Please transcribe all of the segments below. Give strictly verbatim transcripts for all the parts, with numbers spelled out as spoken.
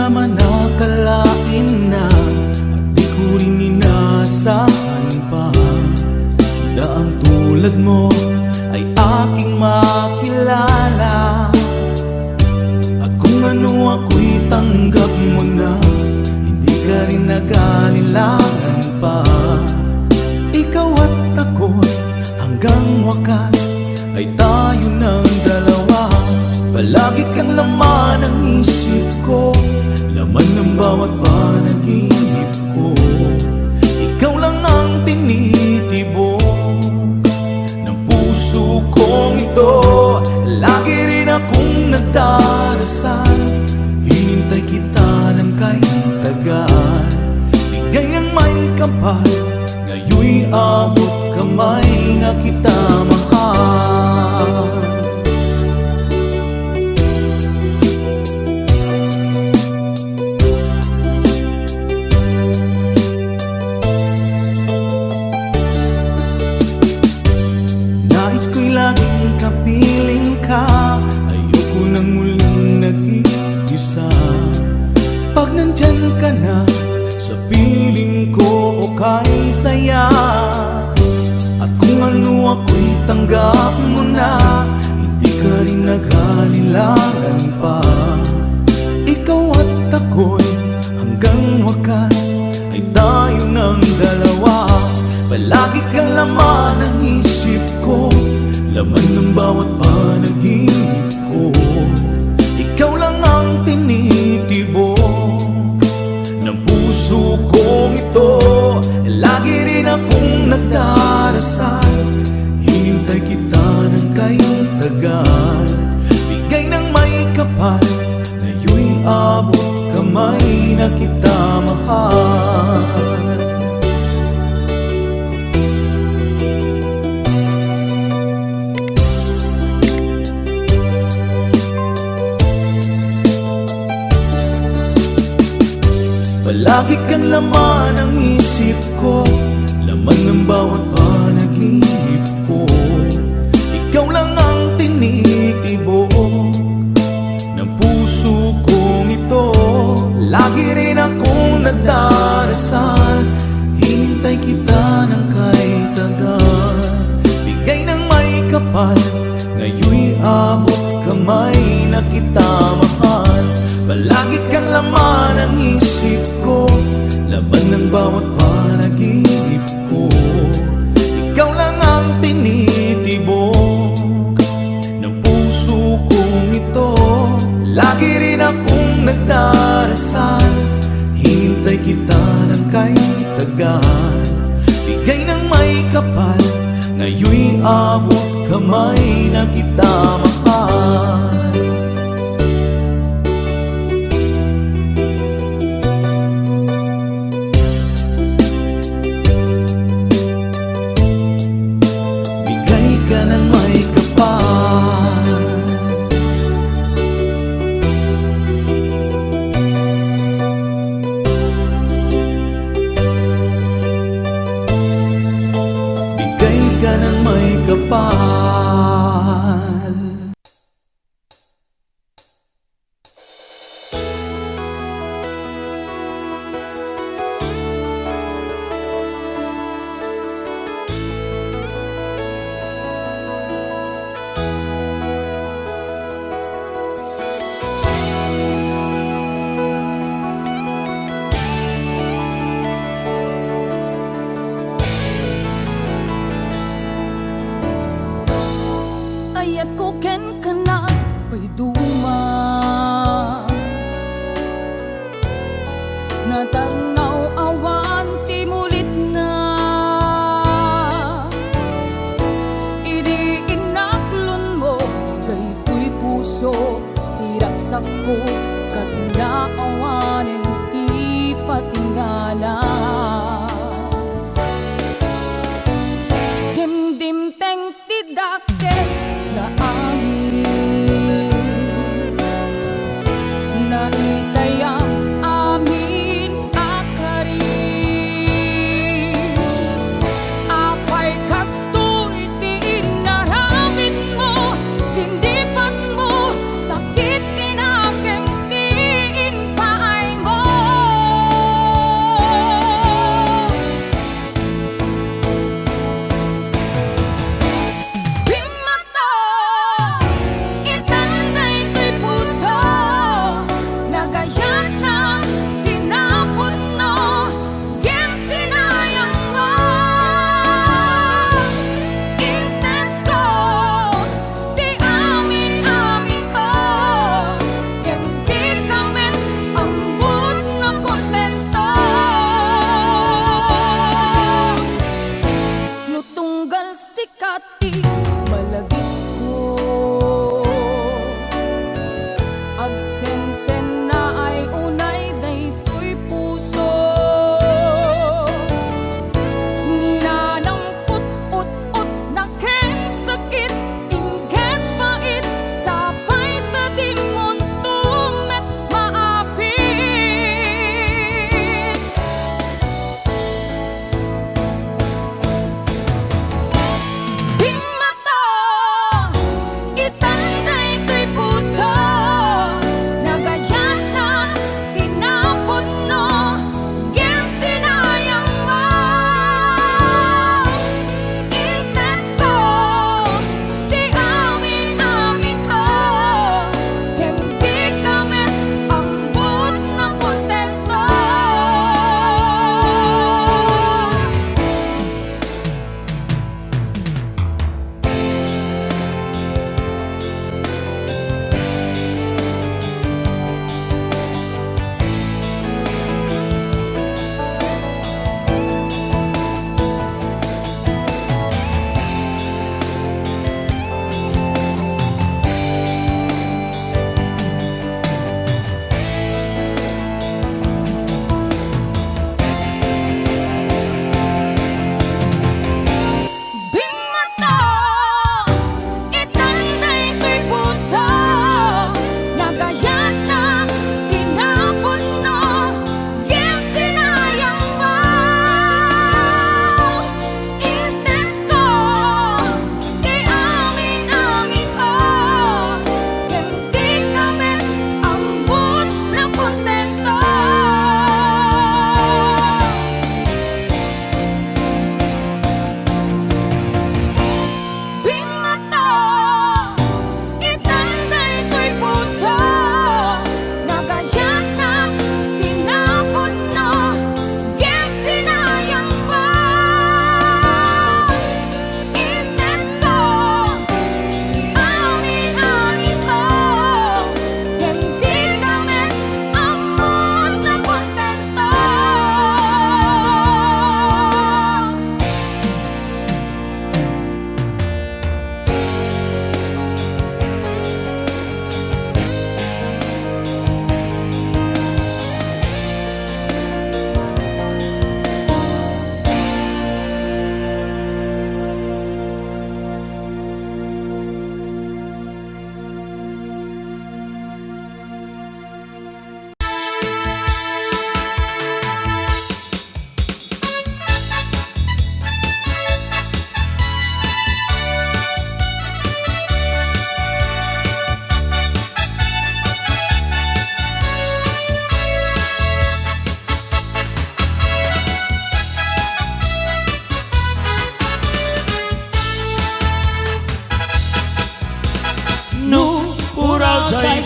Manakalain na at di ko rin inasahan pa na ang tulad mo ay aking makilala. At kung ano ako'y tanggap mo na, hindi ka rin nag-alinlangan pa. Ikaw at ako'y hanggang wakas ay tayo ng dalawa. Palagi kang laman ng isip ko, laman ng bawat panaginip ko. Ikaw lang ang tinitibok ng puso kong ito. Lagi rin akong nagdarasal, hinintay kita ng kaitagan. Bigay ng may kapal, ngayon'y abot kamay na kita, mahal. Nais ko'y laging kapiling ka, ayoko nang muling nag-iisa. Pag nandyan ka na sa piling ko, okay saya. At kung ano ako'y tanggap mo na, hindi ka rin nag-alinlangan pa. Ikaw at ako'y hanggang wakas ay tayo ng dalawa. Palagi kang laman ng isip ko, laman ng bawat panaginip ko. Ikaw lang ang tinitibok ng puso kong ito. Lagi rin akong nagdarasal, hinintay kita ng kaitagan. Bigay ng may kapal, ngayon'y abot kamay na kita, mahal. Palagi kang laman ng isip ko, laman ng bawat panaginip ko. Ikaw lang ang tinitibok ng puso kong ito. Lagi rin akong nagdarasal, hinintay kita ng kaitagan. Bigay ng may kapal, ngayon'y abot kamay na kita, mahal. Palagi kang laman ng isip ko, laman ng bawat panaginip ko. Ikaw lang ang tinitibok ng puso kong ito. Lagi rin akong nagdarasal, hinintay kita ng kaitagan. Bigay ng may kapal, ngayon'y abot kamay na kita, mahal. Bigay ka ng may kapal. Bigay ka ng may kapal. Ayatko kenka na payduma. Natarnaw awan ti mulitna. Idi inaklonmo daytoy puso, ti ragsakko kasla awanen ti patingganan. Dimdimteng ti dakes nga amin, naitayam amin a karin. Apay kastoy ti inaramidmo, tindipanmo, sakit ti nakem ti impaay.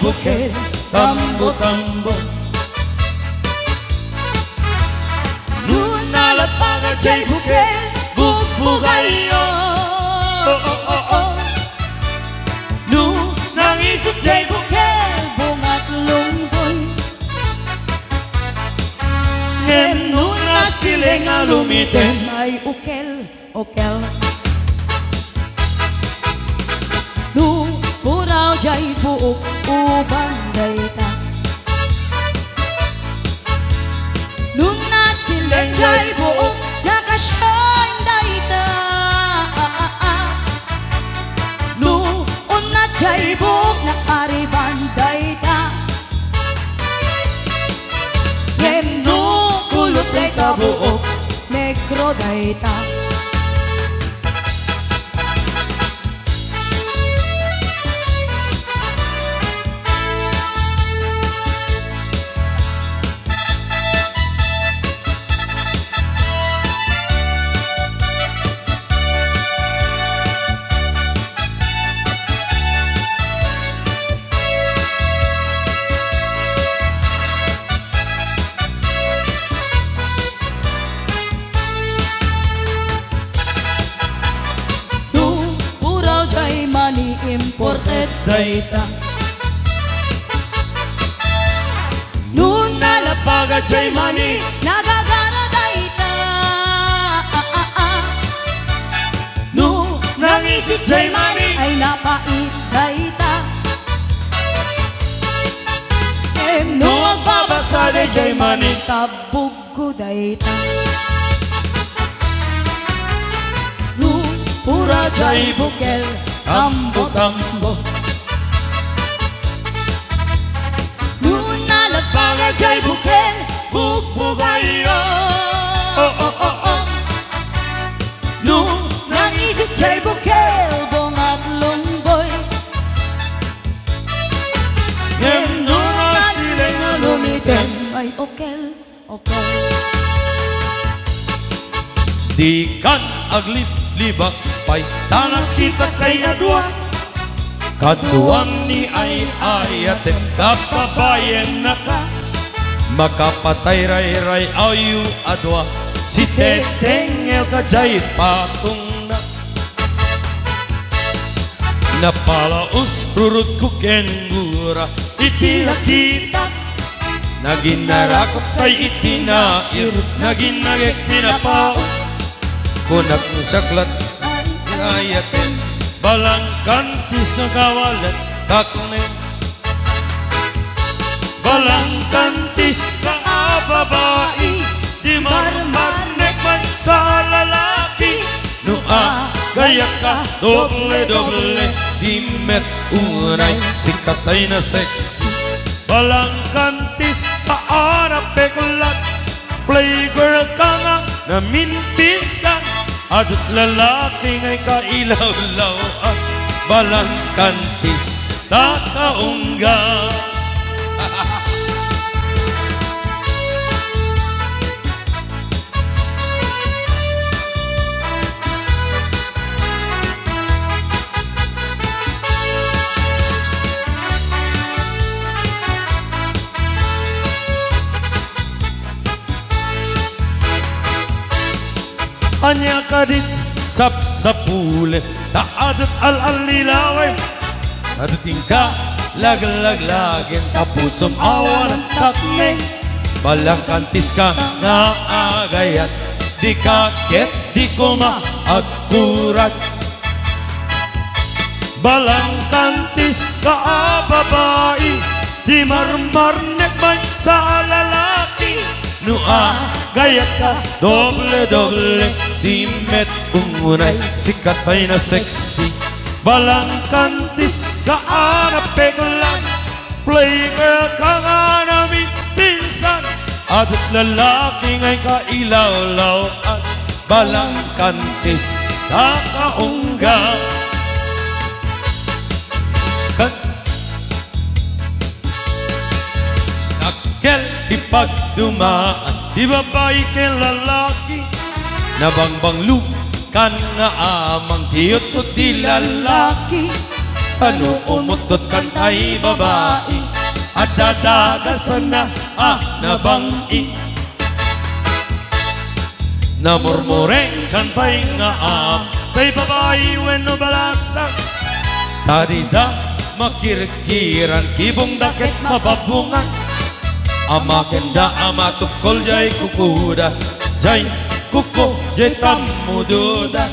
bukel, tambo-tambo. No nalapag jay bukel, bugbugayyo. Oh, oh, oh, oh. No nangisog jay bukel, bungat lungboy. Ngem no nasilen nga lumitem, ay ukel. Okel. No puraw jay buok, uban dayta. No nasilen jay buok, nakasian dayta. No unat jay buok, nakariban dayta. Ngem no kulot dayta buok, negro dayta. No puraw jay mani, imported dayta. No nalapag jay mani, nagagana dayta. No nangisog jay mani, ay napait dayta. Ngem no agbabasa dayjay mani, tabbugko dayta. No puraw jay bukel, tambo-tambo. No nalapag jay bukel, bugbugayyo. Oh, oh, oh, oh. No nangisog jay bukel, bungat lungboy. Ngem no nasilen nga lumitem, ay okel, okel. Dikan agliblibak pay ta nakitak kay a dua. Kaduam ni ay-ayatem, kababayen naka. Makapatay rayray-awyo a dua, sitetengngel ka jay patongna. Napalaus rurutko ken gura iti nakitak. Naginnarakop kay iti nairut, naginnagek ti napao. Kunak saklat, ay-ayatem, balangkantis nga kawalat takne. Balangkantis ka a babai, di marmarnek maysa a lalaki. No agayat ka, doble-doble, di met unay, sikatay na sexy. Balangkantis ka a napeklat, playgirl ka nga naminpinsan, adu't lalaki nga ikailawlaw-an, balangkantis ta kaungga. Ania kadin sapsapulem, ta adu't al-allilawem, adu't inka laglaglagem, ta pusom awanan takneng. Balangkantis ka nga agayat, dika ket di koma agkurat. Balangkantis ka a babai, di marmarnek maysa a lalaki. No agayat ka, doble-doble, di met unay, sikatay na sexy. Balangkantis ka a napeklat, playgirl ka nga naminpinsan, adu't lalaki nga ikailawlaw-an, balangkantis ta kaungga. Kat-, dakkel ti pagdumaan ti babai ken lalaki, nabangbanglo kan nga amang ti yutto ti lalaki. Tano umuttot kan tay babai, adda dagasanna a nabang-i. Namurmureng kan pay nga apo, tay babai wenno balasang. Ta dida makirkiran, kibongda ket mababungan. Amakenda a matukkol jay kukuda, jay kuko jay tammudoda.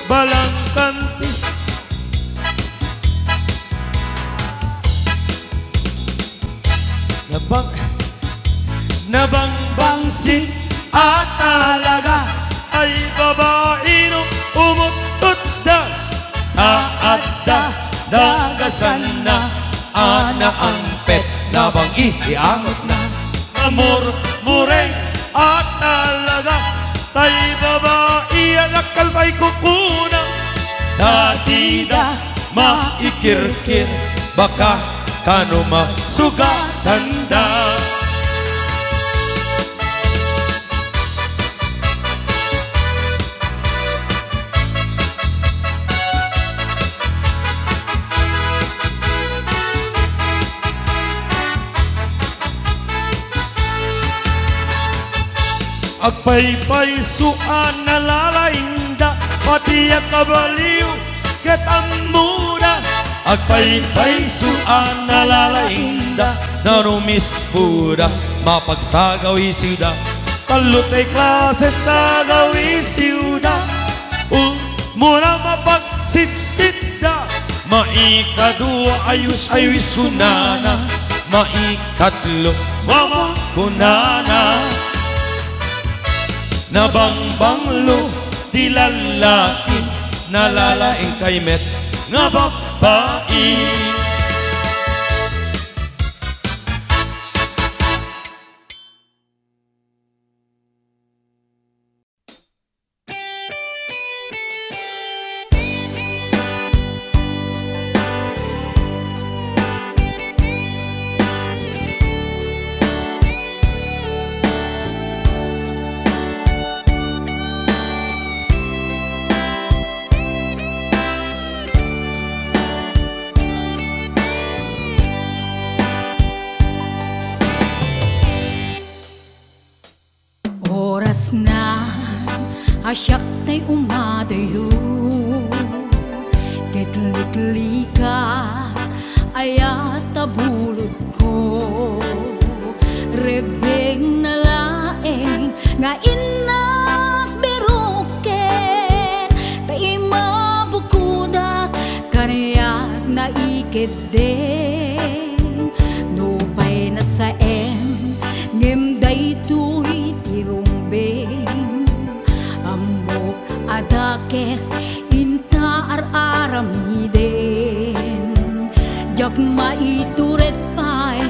Balangkantis. Nabang-, nabangbangsit a talaga, ay babai no umutotda, ta adda dagasanna a naangpet, nabang-i ti angotna. Namurmureng a talaga, tay babai a dakkel pay kukuna. Ta dida maikirkir, baka kano masugatanda. Agpaypayso a nalalaingda, pati a kabaliw ket ammoda. Agpaypayso a nalalaingda, narumispoda, mapagsagawisiwda. Tallo tay klase ti sagawisiwda. Umuna, mapagsitsitda. Maikadua, aywis-aywis kunana. Maikatlo, mama kunana. Nabangbanglo ti lallaki, nalalaing kay met nga babbai. Orasna a siak tay umadayo, ket liklikat aya ta bulodko. Rebbengna laeng nga innak biroken, ta imabukodak kaniak naikeddeng. Nupay nasaem, ngem daytoy ti rumbeng. Ammok a dakes inta ar-aramiden. Diak maitured pay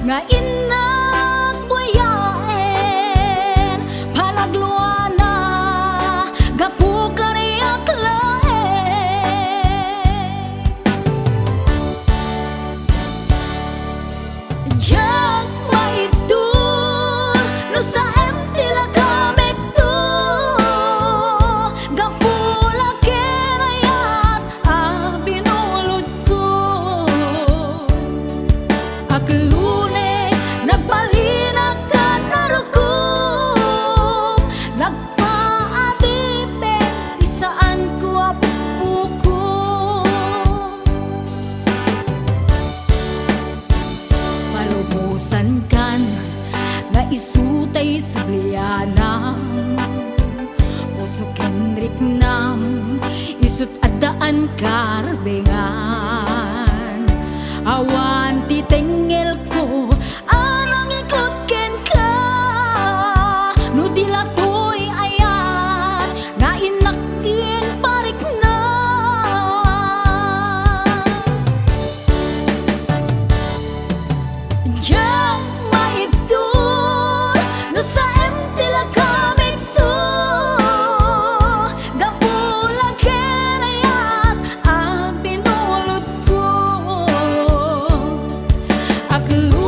nga innak buyaen. Palagluana gapu kaniak laeng. Diak maibtur no saem ti lagamekto, gapu la ken ayat a binulodko. Aglune, nagbalinak ken narukom, nagpaadipen ti saanko a pukpukko. Palubosankan nga isu tay sublianam, puso ken riknam, isut' addaan karbengan. Awan ti tengngelko a nangikut kenka, no di la toy ayat nga innak ti parikna. Diak maibtur no saem ti lagamekto, gapu la ken ayat a binulodko. Aglune,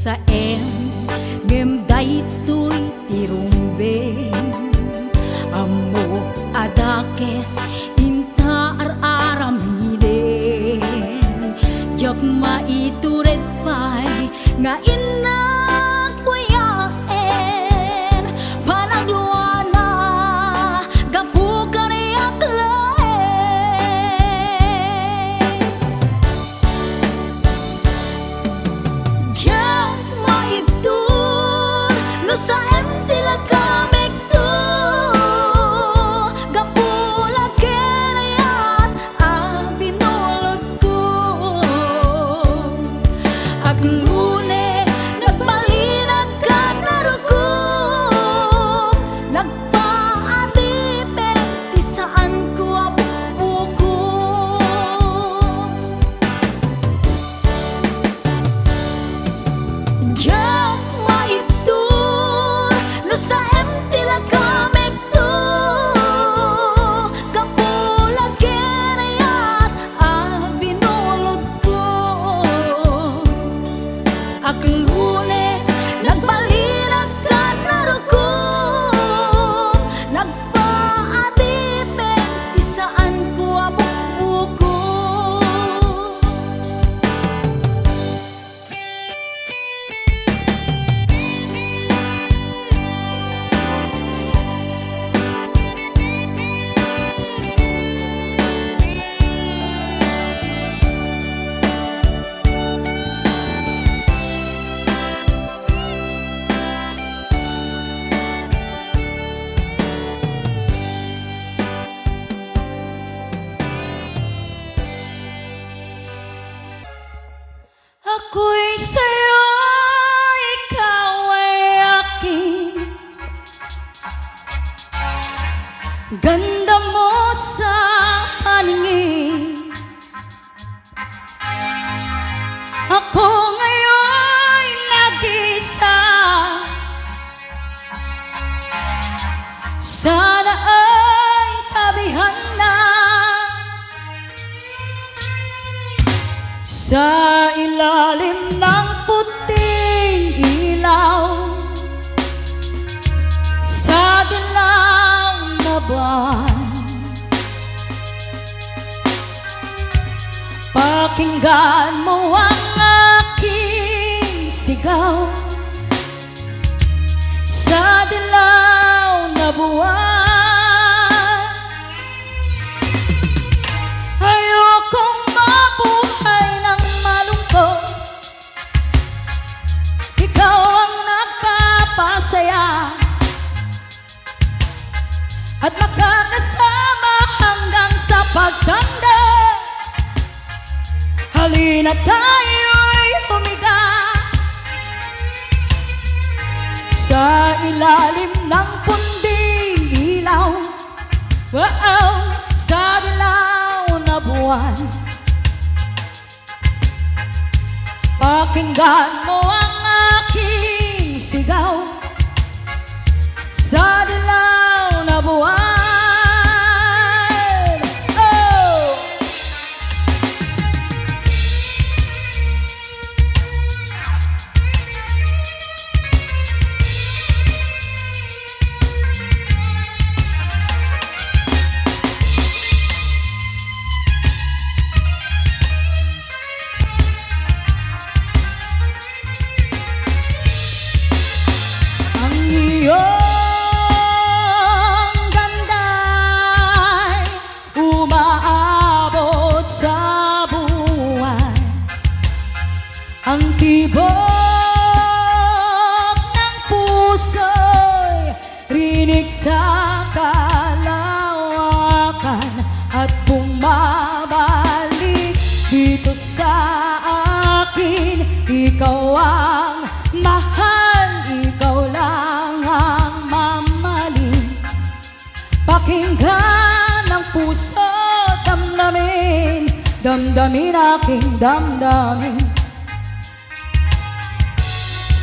Taem, ngem daytoy ti rumbeng. Ammok a dakes inta ar-aramiden. Diak maitured pay nga innak buyaen. Panagluana gapu kaniak laeng. Diak maibtur no saem ti lagamekto, gapu la kaniak a binulodko. Aglune, nagbalinak a narukom, nagpaadipek ti saanko a bukbukom. Diak maibtur no saem ti lagamekto, gapu la kaniak a binulodko. Aglune, nagbalinak a narukom, nagpaadipek ti saanko a bukbukom. Ako'y sa'yo, ikaw ay akin. Ganda mo sa paningin. Ako ngayon nag-iisa. Sana ay tabihan na sa ilalim ng puting ilaw, sa dilaw na buwan. Pakinggan mo ang aking sigaw sa dilaw na buwan. Ayokong mabuhay ng malungkot. Ikaw ang nagpapasaya at makakasama hanggang sa pagtanda. Halina tayo'y humiga sa ilalim ng puting ilaw. Wow, sa dilaw na buwan. Pakinggan mo ang aking sigaw sa dilaw na buwan. Oh! Ang iyong ganda'y umaabot sa buwan. Ang tibok ng puso'y rinig sa kalawakan at bumabalik dito sa akin. Ikaw ang mahal, ikaw lang ang mamahalin. Pakinggan ng puso, damdamin, damdamin, aking damdamin.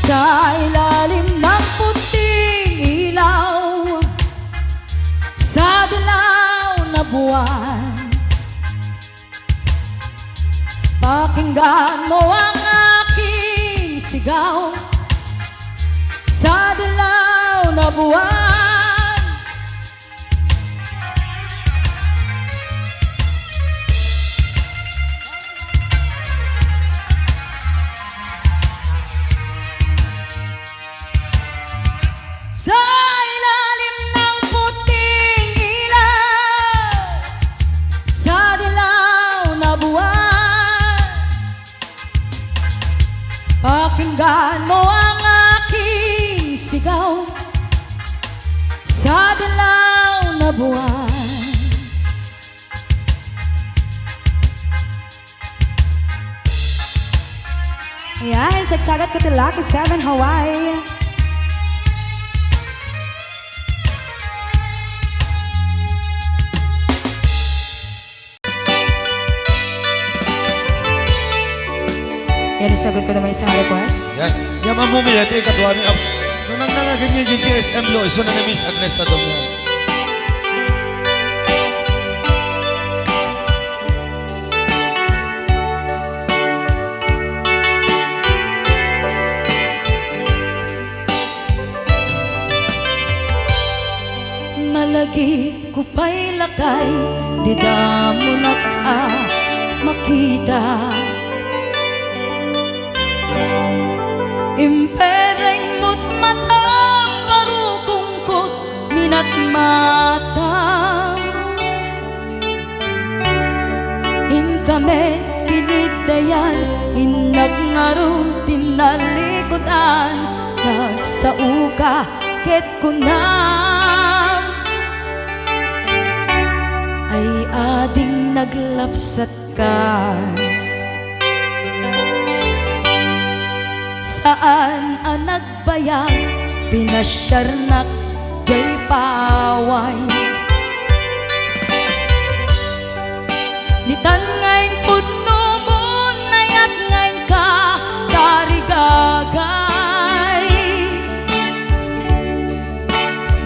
Sa ilalim ng puting ilaw, sa dilaw na buwan, pakinggan mo ang aking sigaw buwan. Sa ilalim ng puting ilaw, sa dilaw na buwan, pakinggan mo ang aking sigaw. Sa dilaw na buwan. Ayan, sagsagat ko ti Lucky Seven Hawaii. Yan, isagot ko naman isang request. Yan. Yan, Ma'am Mumi, ito yung kadwa ni Ab-, nung nang nangagin niya yung G S M Lo, iso na na Miss Agnes sa Domingo. Malagip ko pay lakay, dida mo nak a makita. Impereng mo't matam, barukong ko't minatmata. Inka met tiniddayan, innak ngarud ti nalikudan, nagsaoka ket kunam, ay ading naglapsatka. Saan a nagbayag, pinasiarnak jay paway. Nitan nga impudno mo, nayat nga inka tarigagay.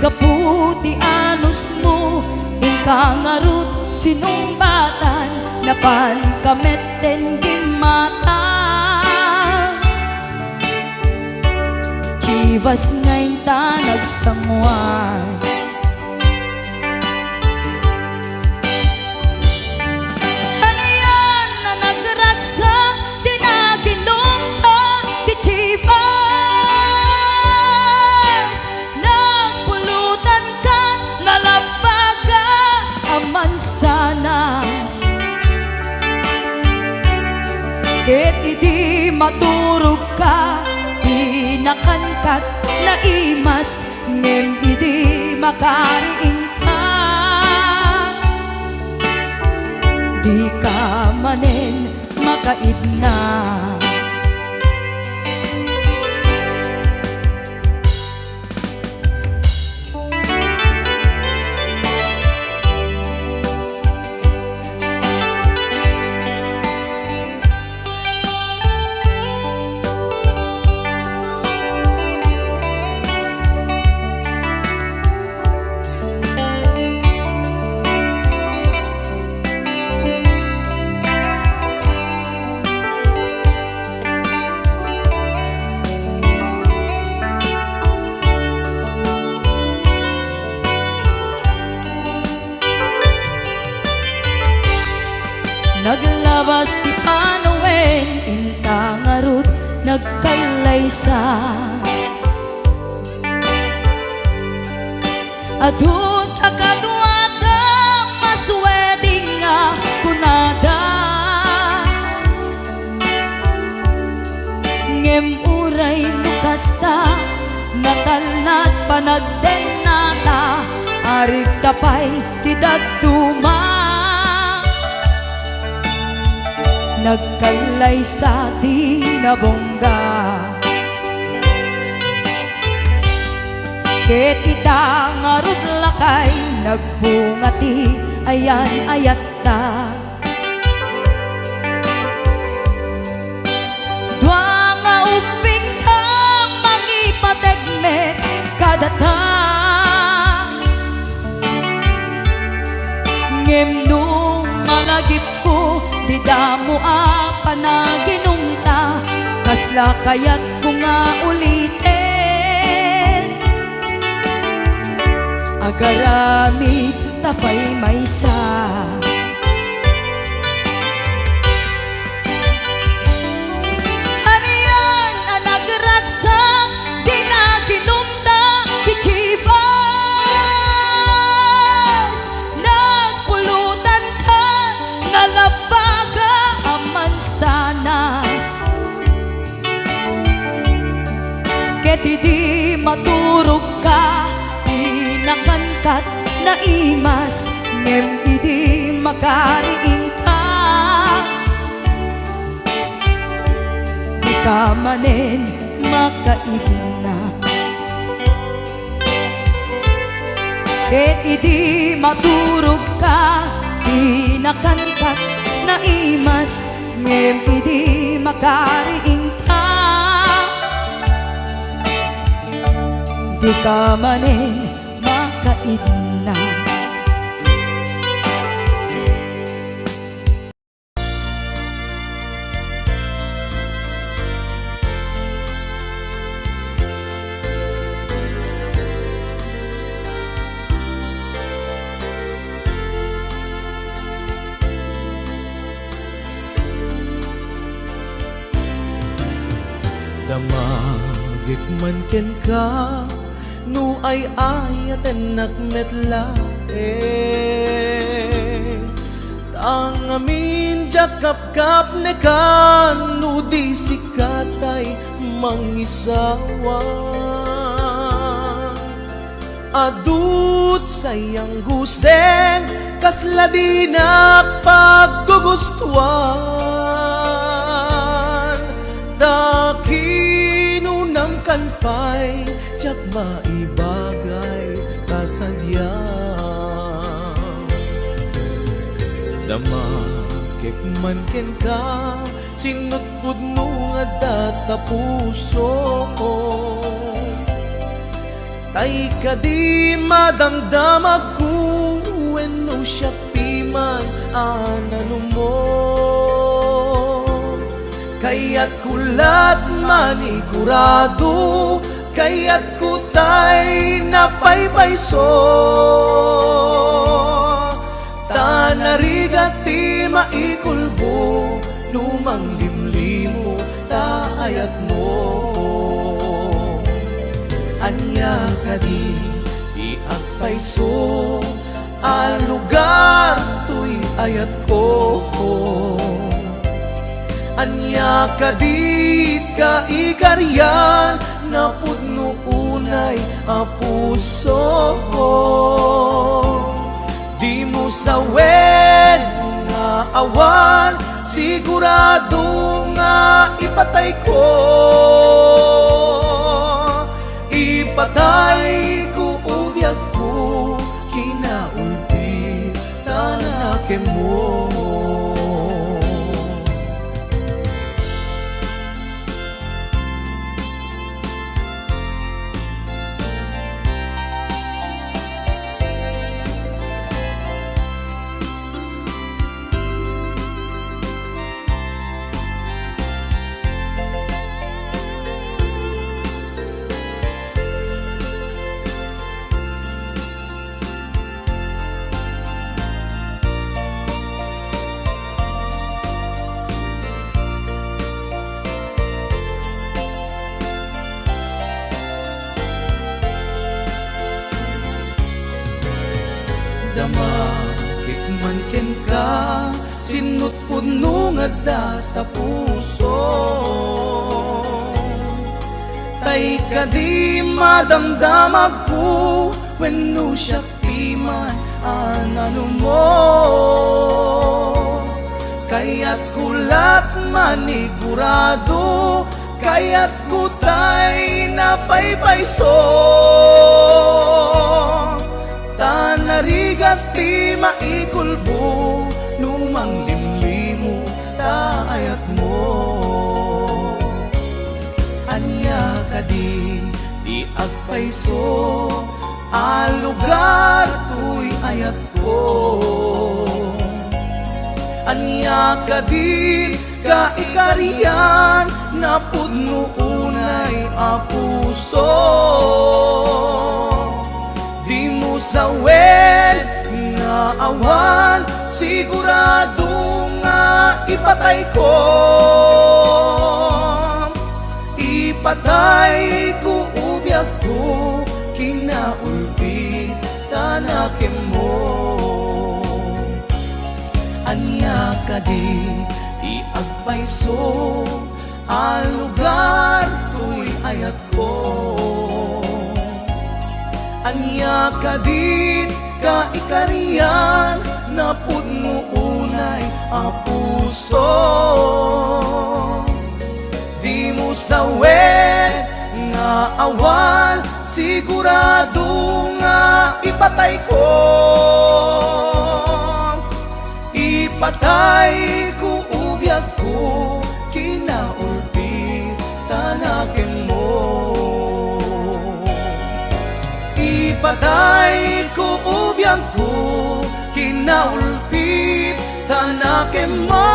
Gapu ti anusmo, inka ngarud sinungbatan, napanka met den gimmata. Chivas nga inta nagsanguan. Anian a nagragsak ti naginumta ti Chivas, nagpulutan kat nalabbaga a mansanas. Ket idi maturogka, pinakankat naimas, ngem idi makariingka, dika manen makaidna. Naglabas ti panawen, inta ngarud nagkallaysa. Adu ta kaduada, mas wedding nga kunada. Ngem uray no kasta, natalna ti panagdennata, arigta pay ti dadduma. Nagkallaysa ti nabungga. Ket ita ngarud lakay, nagbunga ti ayan-ayatta. Dua nga ubbingka, mangipateg met kadata. Ngem no malagipko ti damo a panaginumta, kasla kayatko nga uliten. Agaramid ta pay maysa. Anian a nagragsak, di naginumda ti Chivas. Nagpulutanka nga labaga a mansanas. Ket idi maturogka, di nakankat naimas, ngem idi makariingka, dika manen makaidna. Ket idi maturogka, di nakankat naimas, ngem idi makariingka, dika manen makaidna. Damagek man kenka, no ay-ayatennak met laeng. Ta ngamin diak kapkapnekan no di sika tay mangisawa. Adu ti sayanggusen, kasla dinak paggugustuan. Ta kinunamkan pay, diak maibagay ta sadiak. Damagek man kenka, sinutpudno nga adda ta puso. Tay kadi madamdamagko wenno siak piman a nanumo. Kayatko lat manigurado, kayatko tay napaypayso. Ta narigat ti maikulbo no manglimlimo ta ayatmo. Ania kadi ti agpayso a lugar toy ayatko? Ania kadi ti kaikarian napudno unay a puso? Dimo sawen nga awan sigurado nga ipatayko. Ipatayko o biagko, kinaulbit ta nakemmo. Damagek man kenka, sinutpudno nga adda ta puso. Tay kadi madamdamagko wenno siak piman a nanumo. Kayatko lat manigurado, kayatko tay napaypayso. Ta narigat ti maikulbo no manglimlimo ta ayatmo. Ania kadi ti agpayso a lugar toy ayatko? Ania kadi kaikarian napudno unay a puso? Dimo Sawen nga awan sigurado nga ipatayko. Ipatayko o biagko, kinaulbit ta nakemmo. Ania kadi ti agpayso a lugar toy ayatko? Ania kadit kaikarian napudno unay a puso? Dimo sawen nga awan sigurado nga ipatayko. Ipatayko o biagko, kinaulbit ta nakemmo. Ipatayko o biagko, kinaulbit ta nakemmo.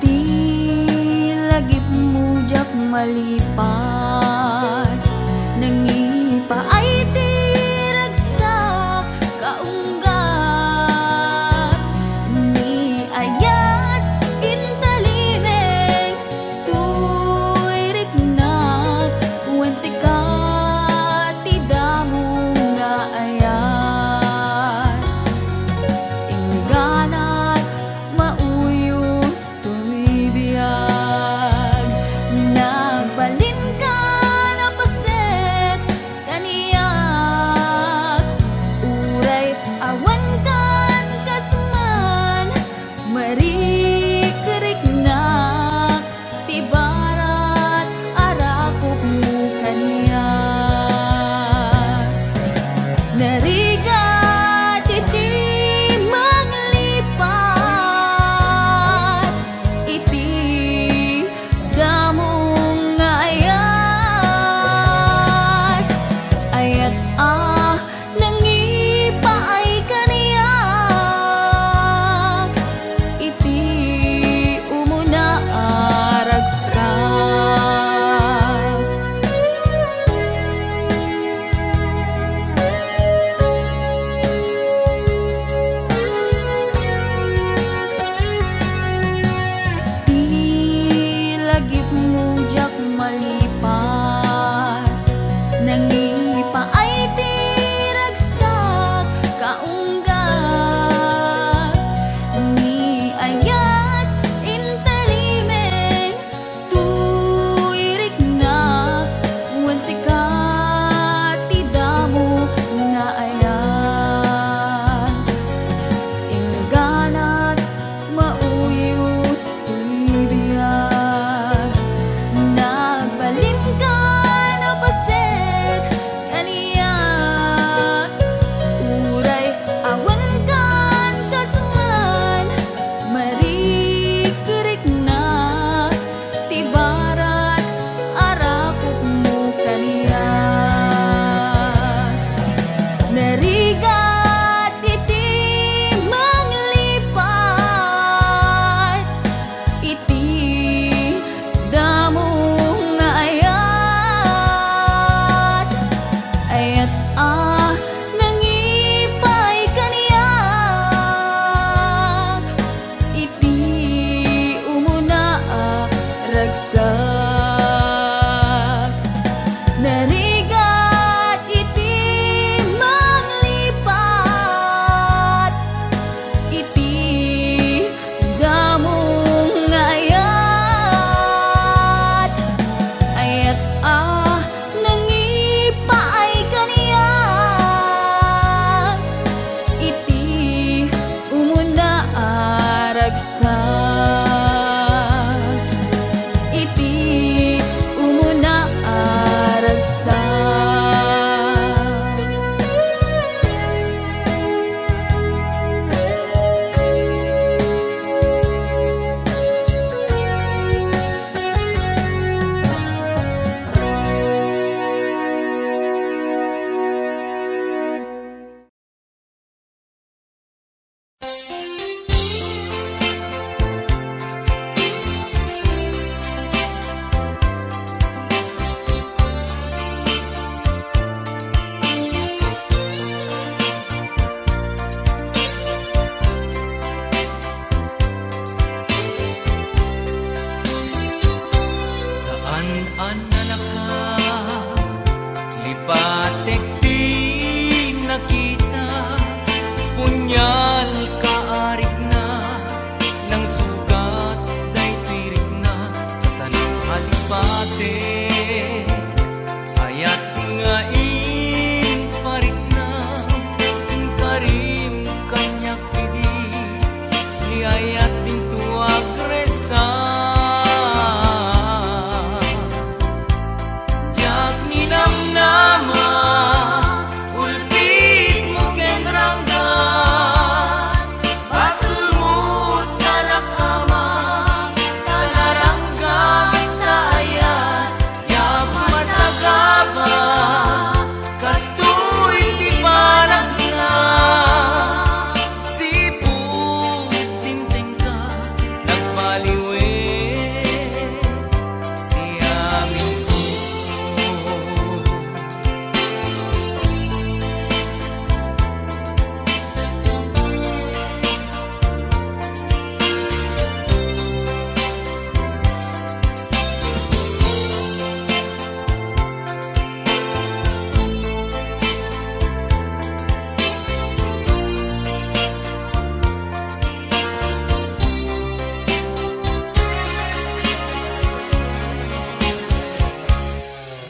Ti lagipmo diak malipat, nangipaay ti ragsak kaunggat. Ni ayat intalimeng toy riknak, wen sika ti damong naayat. Ingganat mauyos toy biag, nagbalinka Yal ka a rikna, nangsugat daytoy rikna, kasano a di pati? Ayat nga imparikna, inkarim kaniak idi, ni ayat dinto agresa. Diak ninamnama, ulpitmo ken ranggas, basolmo ta lakama, ta naranggas ta ayat, diak masagaba, kastoy ti panagna. Sipud tingtengka, nagbaliwen ti amingko.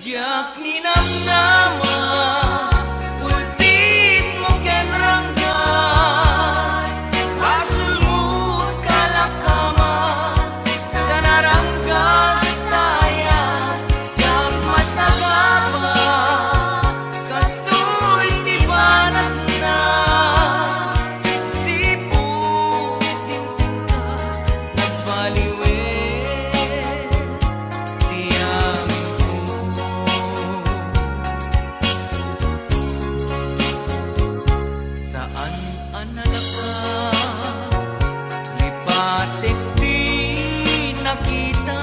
Diak ninamnama, ulpitmo ken ranggas, basolmo ta lakama, ta naranggas ta ayat, diak masagaba, kastoy ti panagna. Sipud tingtengka, nagbaliwen ti amingko. Saan a nalaka, lipatek ti nakita,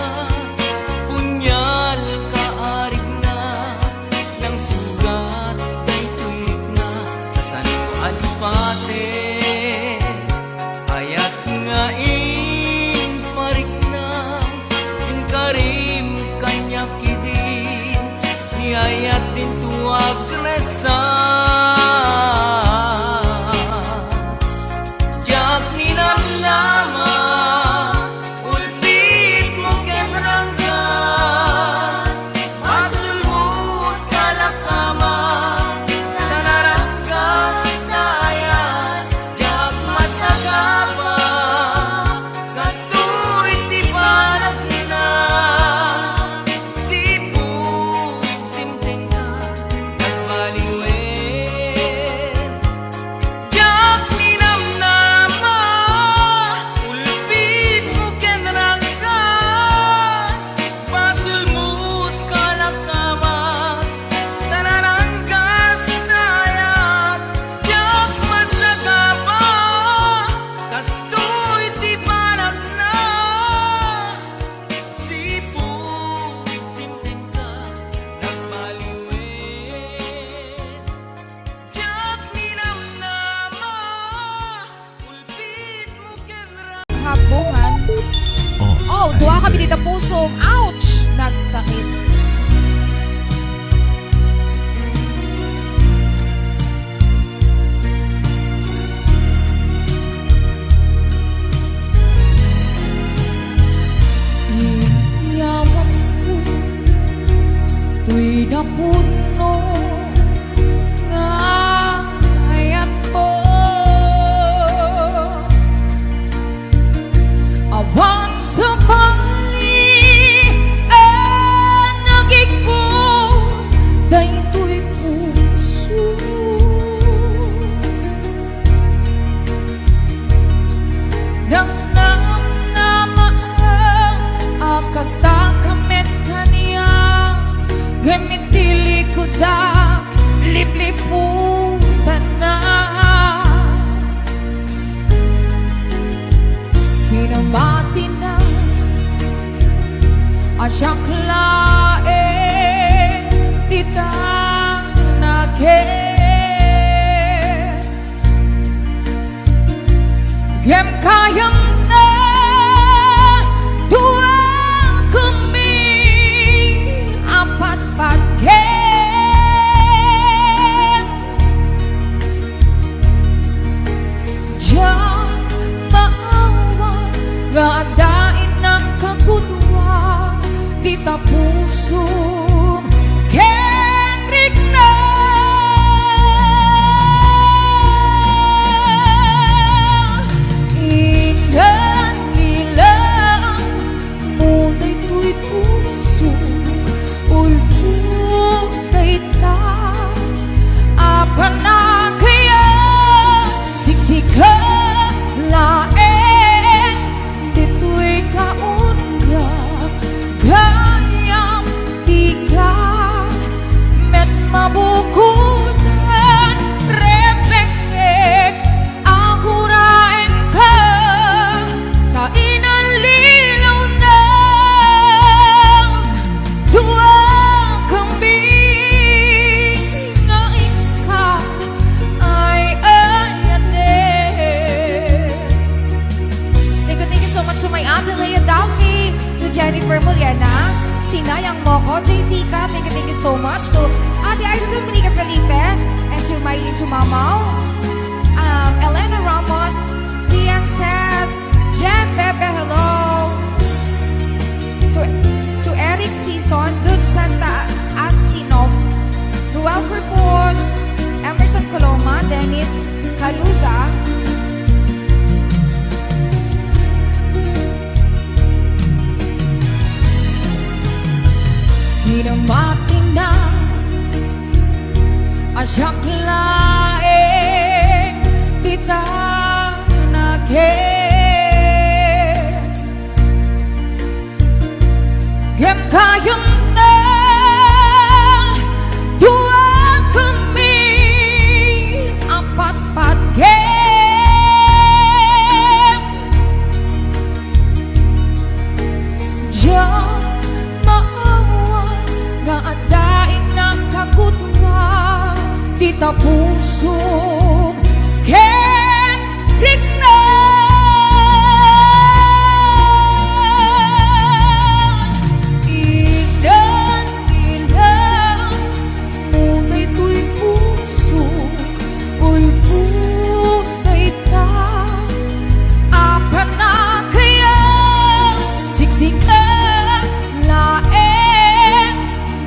punyal ka a rikna, nangsugat daytoy rikna, kasano a lipatek? Ayat nga imparikna, inkarim kaniak idi, ni ayat dinto agresa. Diak ninamnama, ulpitmo ken ranggas, basolmo ta lakama, ta naranggas ta ayat, diak masagaba, kastoy ti panagna. Sipud tingtengka, nagbaliwen. Diak ninamnama, ulpitmo ken ranggas, basolmo ta lakama, ta naranggas ta ayat, diak masagaba, kastoy ti panagna. Sipud tingtengka, nagbaliwen. Diak ninamnama, ulpitmo ken ra- Habongan. Oh, oh, tua ka bitita puso. Ouch! Nagsakit. Inyawatko toy napudno nga ayatko. Awan sabali a nagikko daytoy puso. Nang namnama a kasta ka met kaniak, ngem iti likudak, lipliputanna. Pinabatina a siak laeng ti tanaken. Ngem kayatna tua kami a patpatgen. so much to Ate Aida Dominica Felipe and to my, to Mamaw, um, Elena Ramos, Rian Says, Jen Pepe, hello. To, to Eric Season, Dud Santa Asinom, Noel Corpus, Emerson Coloma, Dennis Caluza. Pinamatingna a siak laeng ti tanaken. Ngem kayatna, dua kami a patpatgem. Diak maawan nga adda innak a gudua, dita pusom ken rikna. Ilan-ilan mo daytoy puso, ulpo dayta a panagayam, siksika laeng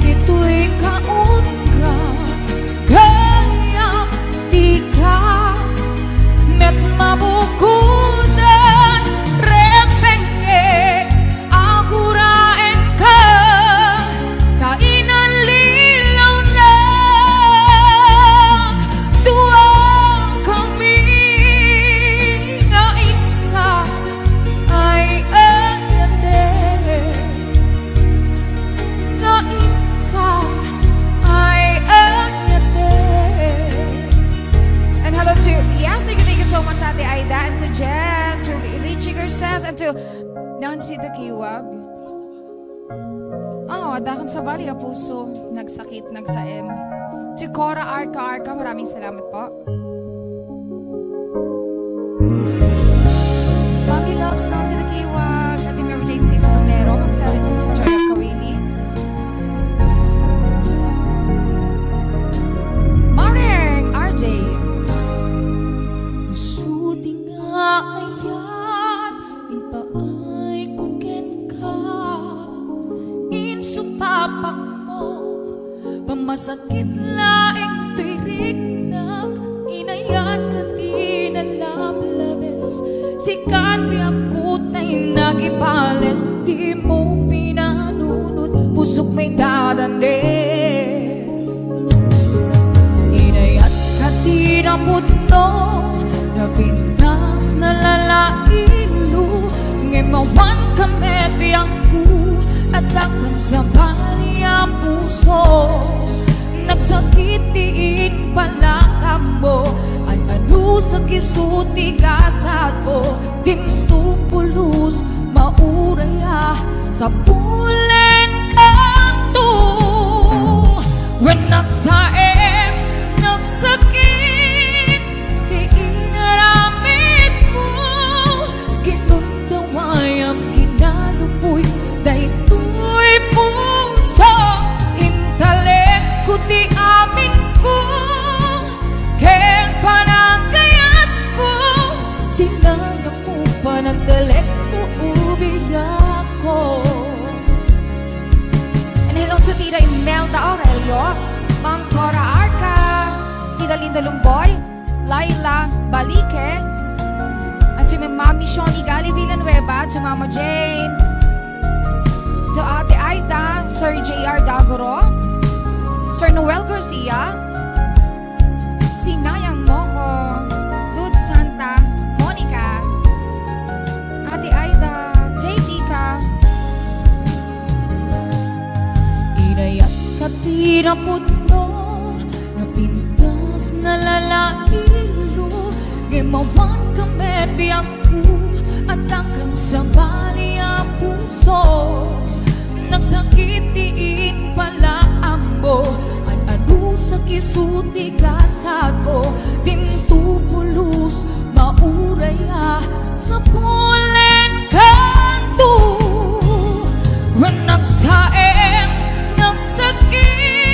ditoy kaunggam. Gayam, dika met mabukodan, repengngeg a guraenka, ta inallilawnak dua kami nga inka ay ayatek. Nga inka ay ayatek. And hello to, yes, thank you, thank you so much, Ate Aida, and to Jen, to Richie Garces, and to Nancy Dakiwag. Oh, adda kan sabali a puso, nagsakit, nagsaem. To Cora Arca Arca, maraming salamat po. Mami Loves, Nancy Dakiwag, Ate Mary Jane Sis Romero, Marcelo Jason, Joy Kawili. Morning, R J. Isu ti nga ayat, impaayko kenka, insupapakmo, pamasakit laeng toy riknak, inayatka ti nalablabes, sikan biagko tay nagibales, dimo pinanunot, pusok may dadandes. Inayatka ti napudno, napintas, nalalailo, ngem awan ka met biagko, adda kan sabali a puso. Nagsakit ti impalakammo, an-anusak isu ti gasatko, dimto pulos, mauray a sapulen kanto. Wen nagsaem, nagsakit ti inaramidmo, kinundawayam, kinalupoy daytoy puso, intalekko ti aminko, ken panagayatko, sinayakmo, panagtalekko, ubiakko. And hello to Tita Imelda Aurelio, Ma'am Cora Arca, Tita Linda Lumboy, Laila Balique, and to my Mami Shoni Gali Villanueva, to Mama Jane, to Ate Aida, Sir J R Dagoro, Sir Noel Garcia, Sinayang mo ko, Dud Santa Monica, Ate Aida, J T ka. Inayatka ti napudno, napintas, nalalailo, ngem awan ka met biagko, adda kan sabali a puso. Nagsakit ti impalaammo, an-anusak isu ti gasatko, dimto pulos, mauray a sapulen kanto. Wen nagsaem, nagsakit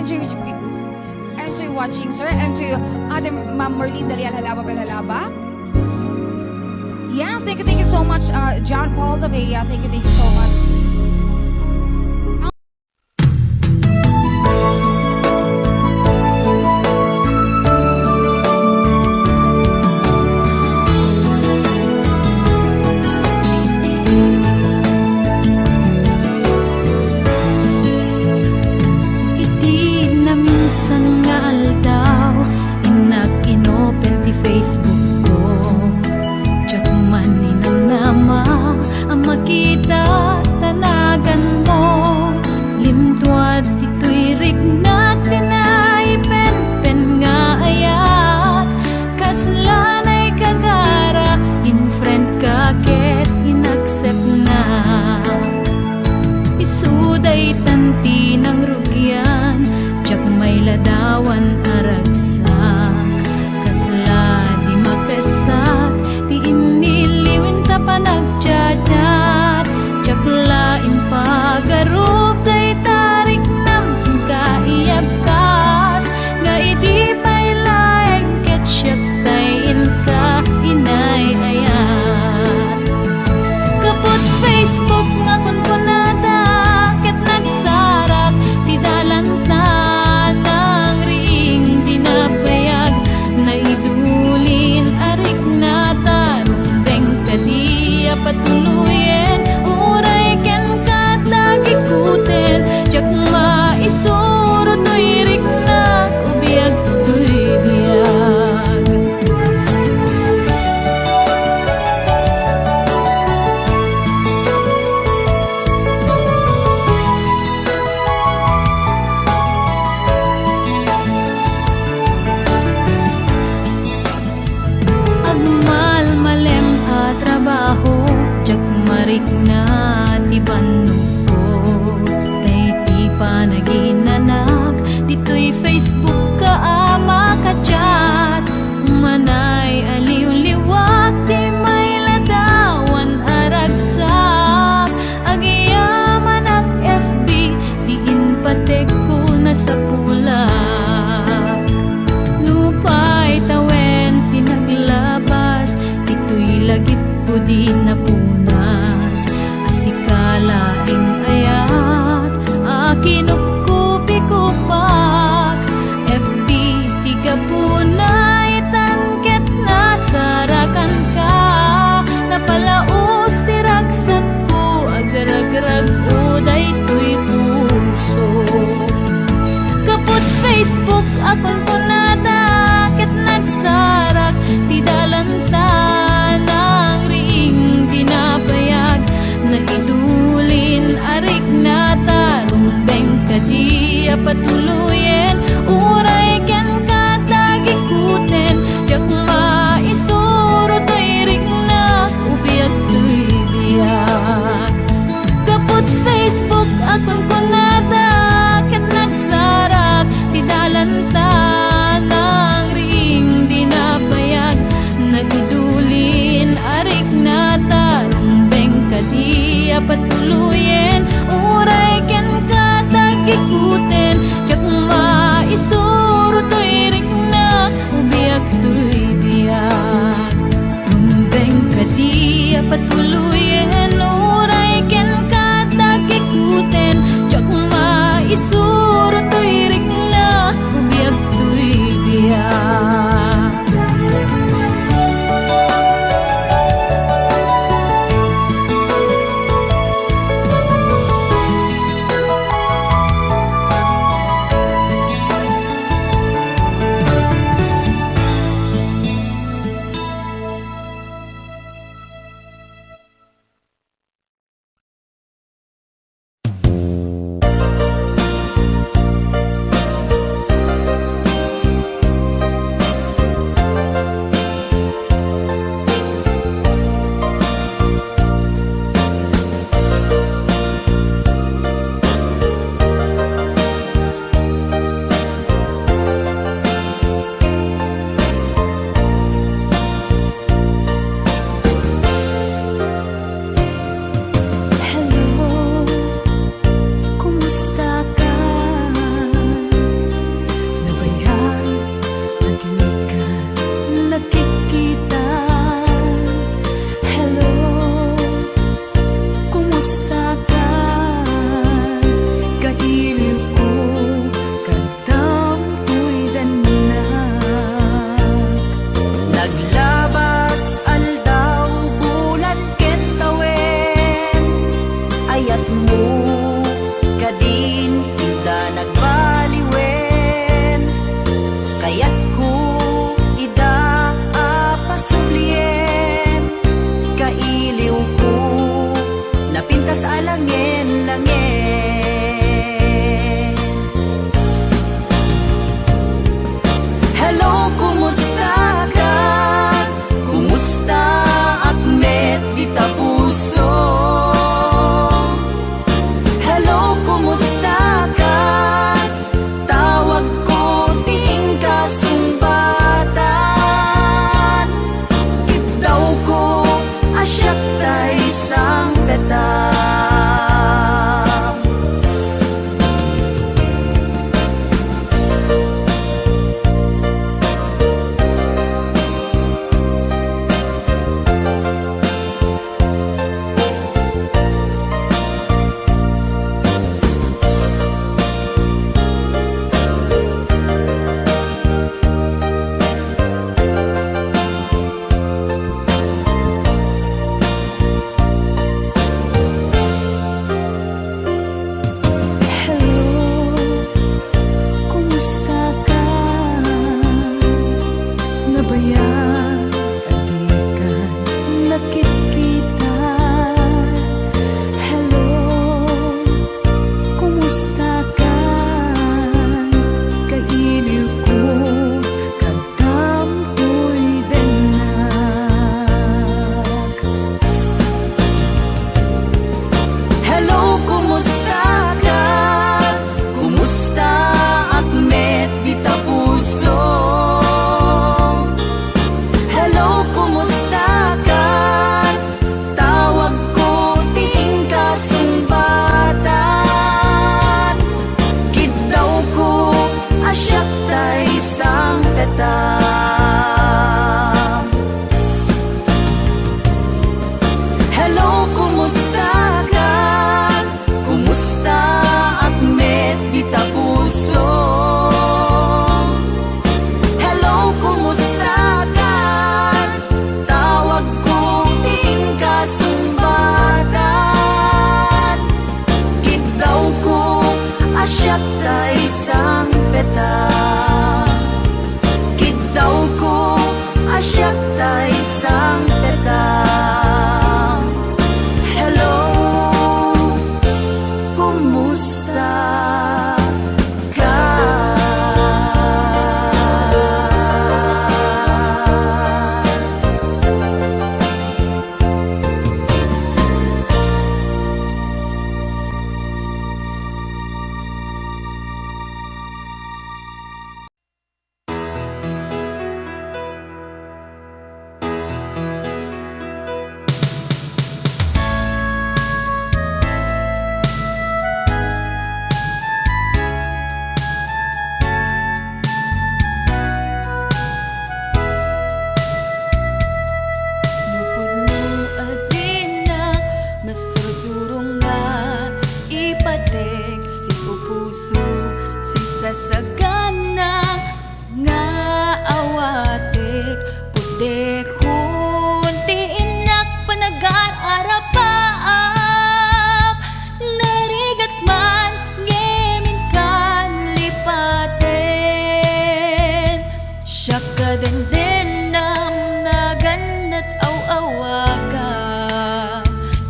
Enjoy, enjoy watching, sir, and to Ate Ma'am Merlin Dalial Halaba Belhalaba. Yes, thank you, thank you so much, uh, John Paul Davea. Thank you, thank you so much. Iti naminsan nga aldaw, innak inopen ti Facebook ko. Diak man ninamnama a makita ta naganmo. Limtuad ditoy riknak ti naipenpen nga ayat. Kasla naikagara, in-friend ka ket in-accept na. Isu daytan ti nangrugian, diak mailadawan a ragsak. Kasla di mapessak ti innilliwen ta panagchat-chat. Diak la impagarup dayta riknam ti kaiyabkas, nga idi pay laeng ket siak tay inka inay-ayat. Gapu ti Facebook nga kunkunada ket nagsarak ti dalanta, nangriing di nabayag, naidulin a rikna ta rumbeng kadi a patuloyen, uray kenka ta gikuten, diak maisuro toy riknak, ubiag toy biag. Agmalmalem a trabaho, diak marikna ti bannogko. Tay ti panaginanak, ditoy Facebook ka a makachat. Manay aliwliwak ti mailadawan a ragsak. Agyamanak F B, ti inpatekko nasapulak. Nupay tawen ti naglabas, ditoy lagipko di napunas. A sika laeng ayat a kinupkupikupak. F B ti gapuna itan ket nasarakanka. Napalaus ti ragsakko, agragrag-o daytoy puso. Gapu ti Facebook a kunkunada ket nagsarak ti dalanta, nangriing di nabayag, naidulin a rikna ta rumbeng kadi a patuloyen, uray kenka ta gikuten, diak maisuro toy riknak, ubiag toy biag. Gapu ti Facebook a kunkunada ket nagsarak ti dalanta, nangriing di nabayag, naidulin a rikna ta rumbeng kadi a patuloyen, uray kenka ta gikuten, diak maisuro toy riknak, ubiag toy biag. Rumbeng kadi a patuloyen, uray kenka ta gikuten, diak maisuro toy riknak, ubiag toy biag.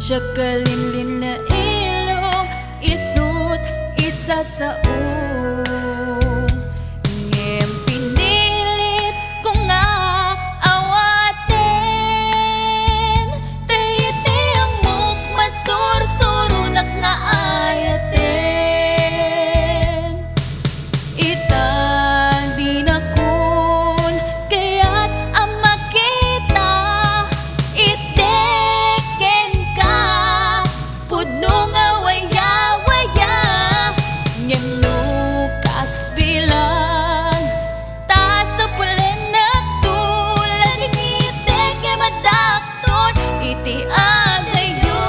Siak a linlinna ilong, isu't isasaom. Ngem pinilit ko nga awaten, ta iti ammok masursuronak nga ayaten. Ita dinakon kayat a makita iti kenka. Pudno nga waya-waya, ngem no kas bilang, ta sapulennakto, ladingit ket madakton iti adayyo.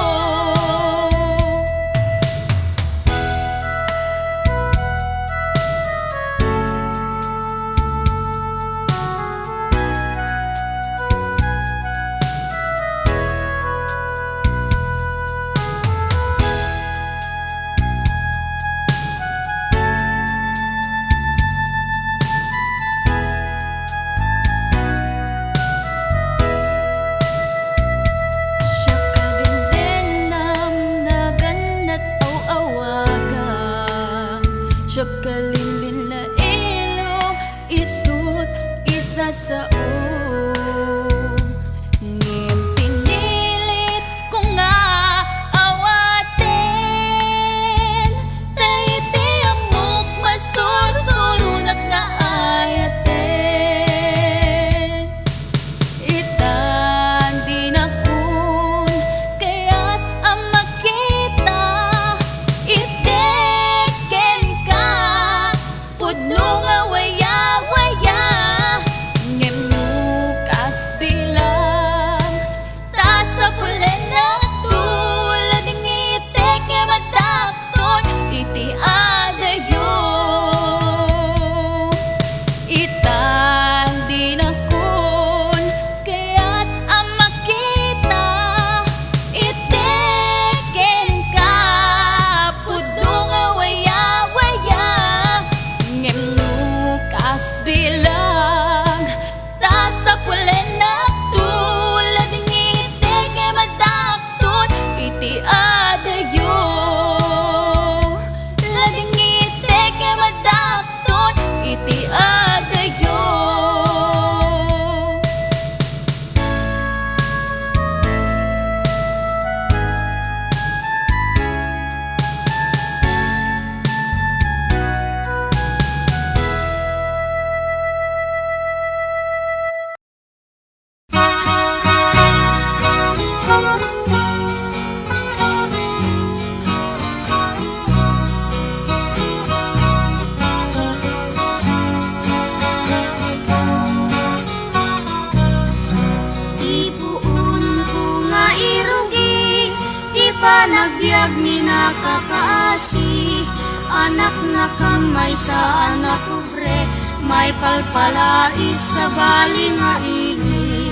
Siak a dengdengngam, nagannak aw-awaga. Siak a linlinna ilong, isu't isasaom. Ngem pinilit ko nga awaten, ta iti ammok masursuronak nga ayaten. Ita dinakon kayat a makita iti kenka. Pudno nga waya-waya, ngem no kas bilang, ta sapulennakto, ladingit ket madakton iti adayyo. Ita dinakon kayat a makita iti kenka. Pudno nga waya-waya, ngem no kas bilang, ta sapulennakto, ladingit ket madakton iti adayyo. Ladingit ket madakton iti adayyo. Ti puonko nga irugi, ti panagbiagmi nakakaasi, anaknakam maysa a napobre, maipalpalais sabali nga ili.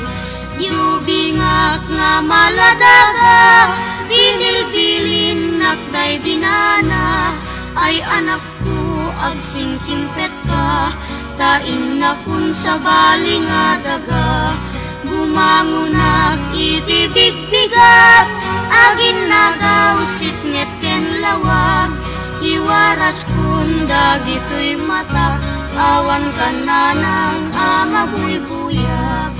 Ti ubingak nga maladaga, binilbilinnak daydi nana, ay anak ko, agsingsimpet ka, ta innakon sabali nga daga. Bumangonak iti bigbigat, aginnagaw sipnget ken lawag, iwaraskon dagitoy matak, awan kan nanang a mabuybuyak.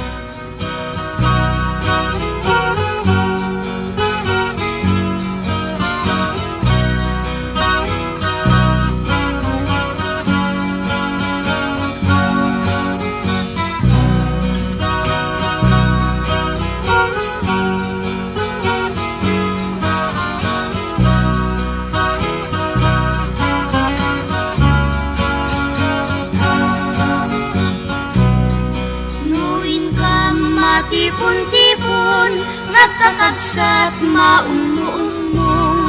No inkam matipon-tipon, ngagkakabsat maummo-ummo,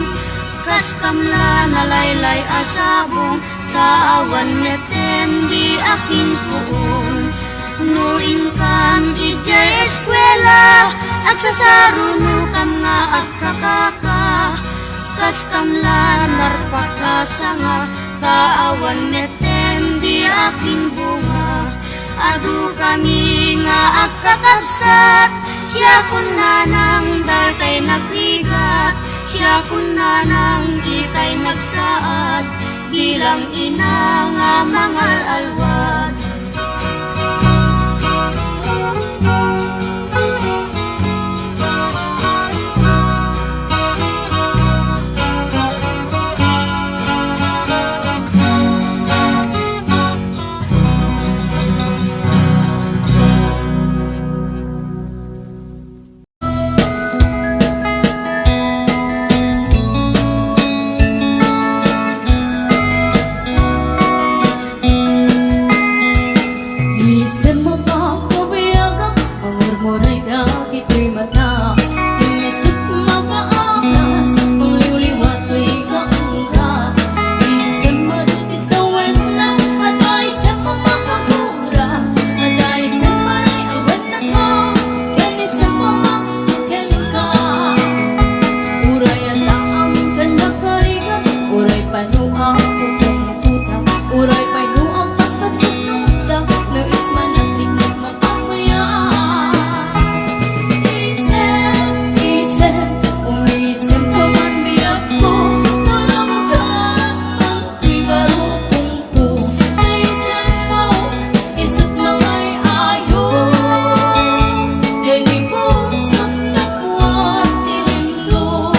kaskam la nalaylay a sabong, ta awan metten di akinpuon. No inkam idiay eskuela, agsasarunokam nga agkakaka, kaskam la narpak a sanga, ta awan metten di akinbunga. Adu kami nga agkakabsat, Siakon nanang daytay nagrigat, siakon nanang ditay nagsaad, bilang ina nga mangal-alwad. Isem a pagkabiagak, mangurmuray dagitoy mata. Umisut makaagas, mangliwliwa toy kaungga. Isem a dudi sawenna, adda isem a makagura, adda isem a ray awen naka, ken isem a magusto kenka. Uray adda amin ken nakarigat, uray pay no agpupungkutak, uray pay no agpaspasuknoktak, no isem a natriknak, mapagmayat. Isem, isem, umisem ka man biagko, nalawag ka man ti barukongko. Isut mangay-ayo, daydi pusok nakuan ti lintog.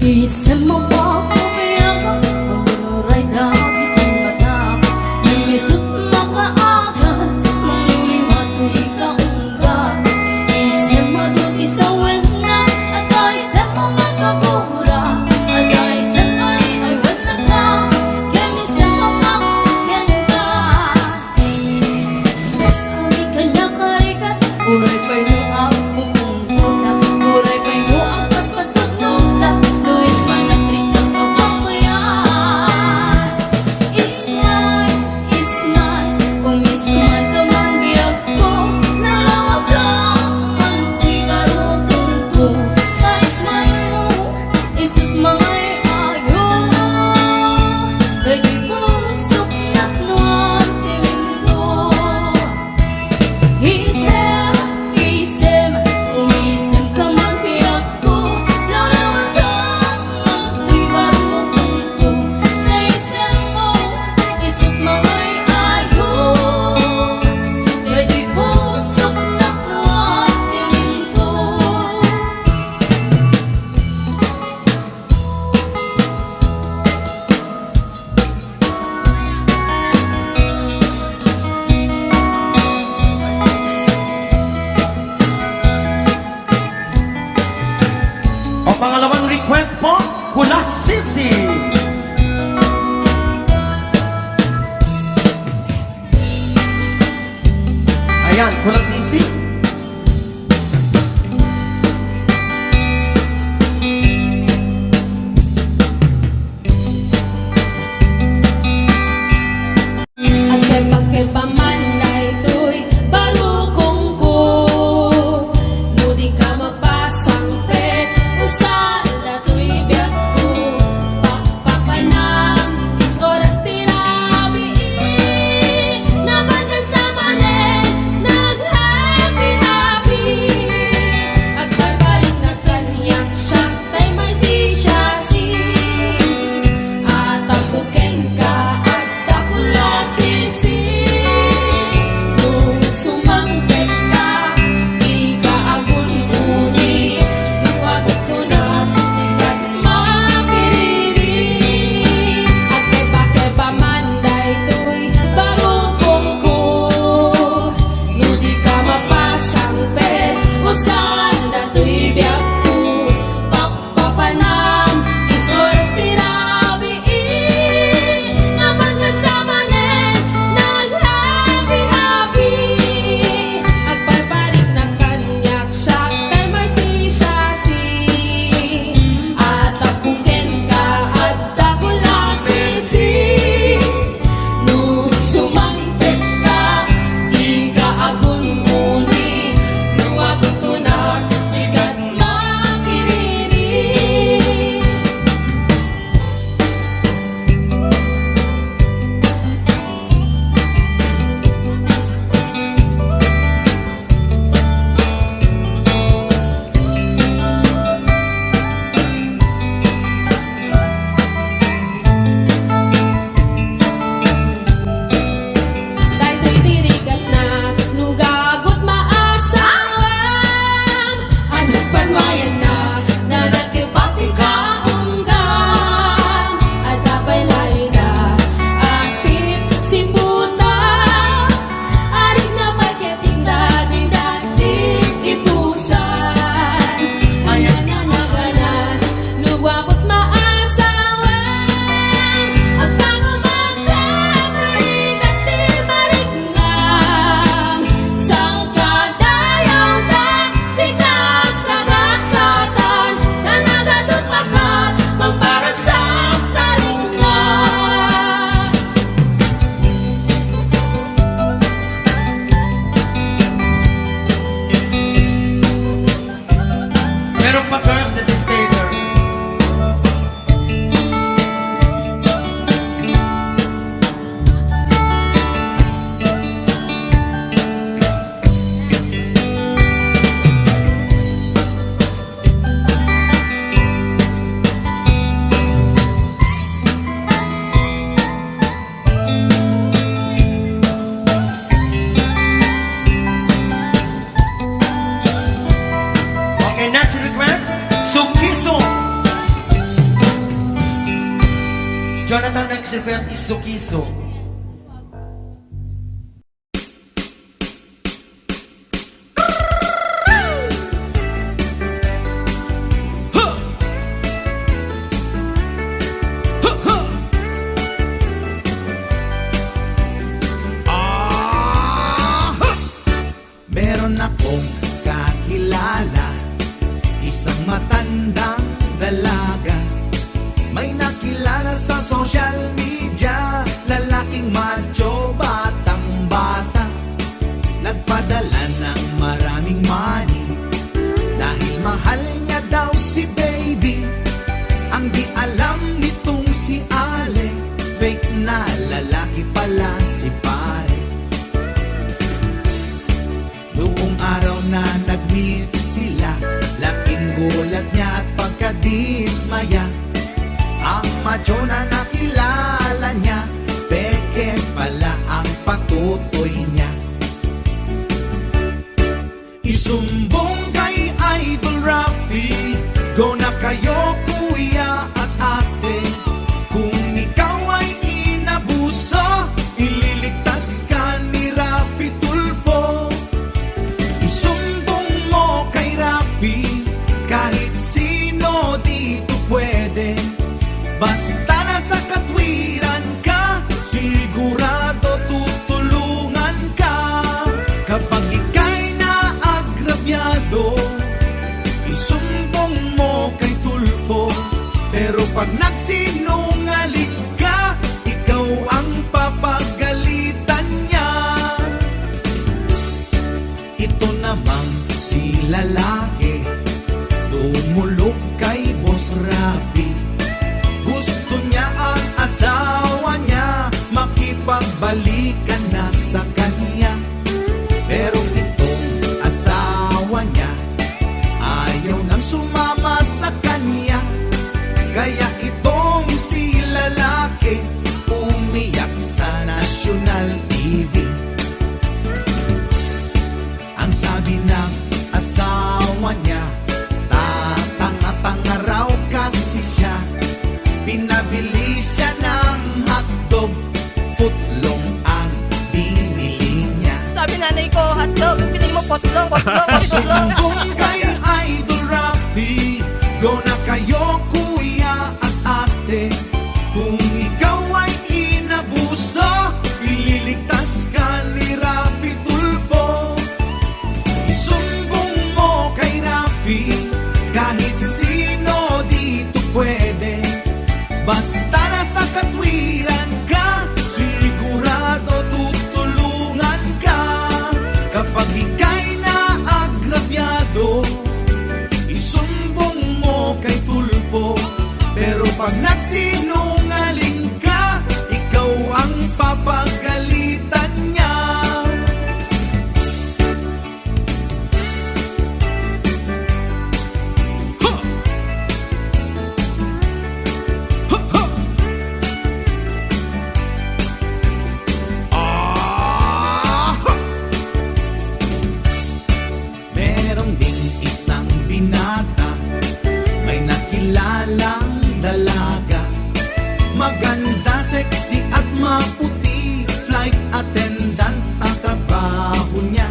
Isem a pagkabiagak, manguray dagitoy mata. Umisut makaagas, mangliwliwa toy kaungga. Isem a dudi sawenna, adda isem a makagura, adda isem a ray awen naka, ken isem a magusto kenka. Uray ka nakarigat, uray pay no agpupungkutak, uray pay no agpaspasuknoktak, no isem a natriknak, mapagmayat. Ismay, ismay, umismay ka man biagko, nalawag ka man ti barukongko. Paismaymo, isut mangay-ayo, daydi pusok nakuan ti lintog. Isem, isem, umisem ka man biagko, nalawag ka man ti barukongko. Naisemmo, isut mangay-ayo, daydi pusok nakuan ti lintog. O, pangalawan request po, Kulasisi. Ayan, Kulasisi. Agkebakeba man daytoy barukongko, no di ka mapasangpet, usa datoy biagko. Pakpakanam, is oras ti rabii, nabanag sa manen, nagha- Pet iso-kiso. Meron akong kakilala, isang matandang dalaga. May nakilala sa social media, lalaking macho, batang-bata. Nagpadala ng maraming money dahil mahal niya daw si baby. Ang di alam nitong si Ale, fake na lalaki pala si pare. Noong araw na nag-meet sila, laking gulat niya at pagkadismaya. Ang macho na nakilala niya, peke pala ang patutoy niya. Isumbong kay Idol Rafi, go na kayo kuya at ate. Kung ikaw ay inabuso, ililigtas ka ni Rafi Tulfo. Isumbong mo kay Rafi, kahit sino dito pwede. Basta nasa katwiran ka, sigurado tutulungan ka. Kapag ika'y naagrabyado, isumbong mo kay Tulfo. Pero pag nagsinungaling ka, ikaw ang papagalitan niya. Ito namang si lalaki, dumulog kay Boss Rafi. Gusto niya ang asawa niya, makipagbalikan na sa kanya. Pero itong asawa niya, ayaw nang sumama sa kanya. Kaya itong si lalaki, umiyak sa national T V. Ang sabi ng asawa niya, tatanga-tanga raw kasi siya. Pinabili siya ng hotdog, footlong ang binili niya. Sabi nanay ko, "Hotdog, ang pinili mo, potlong, potlong, potlong." Isumbong kay Idol Rafi, go na kayo kuya at ate. Kung ikaw ay inabuso, ililigtas ka ni Rafi Tulfo. Isumbong mo kay Rafi, kahit sino dito pwede. Basta nasa katwiran ka, sigurado tutulungan ka. Kapag ika'y naagrabyado, isumbong mo kay Tulfo. Pero pag nagsinungaling ka, ikaw ang papagalitan niya. Ha! Ha, ha! Ah, ha! Meron ding isang binata, may nakilalang dalaga. Maganda, sexy at maputi, flight attendant ang trabaho niya.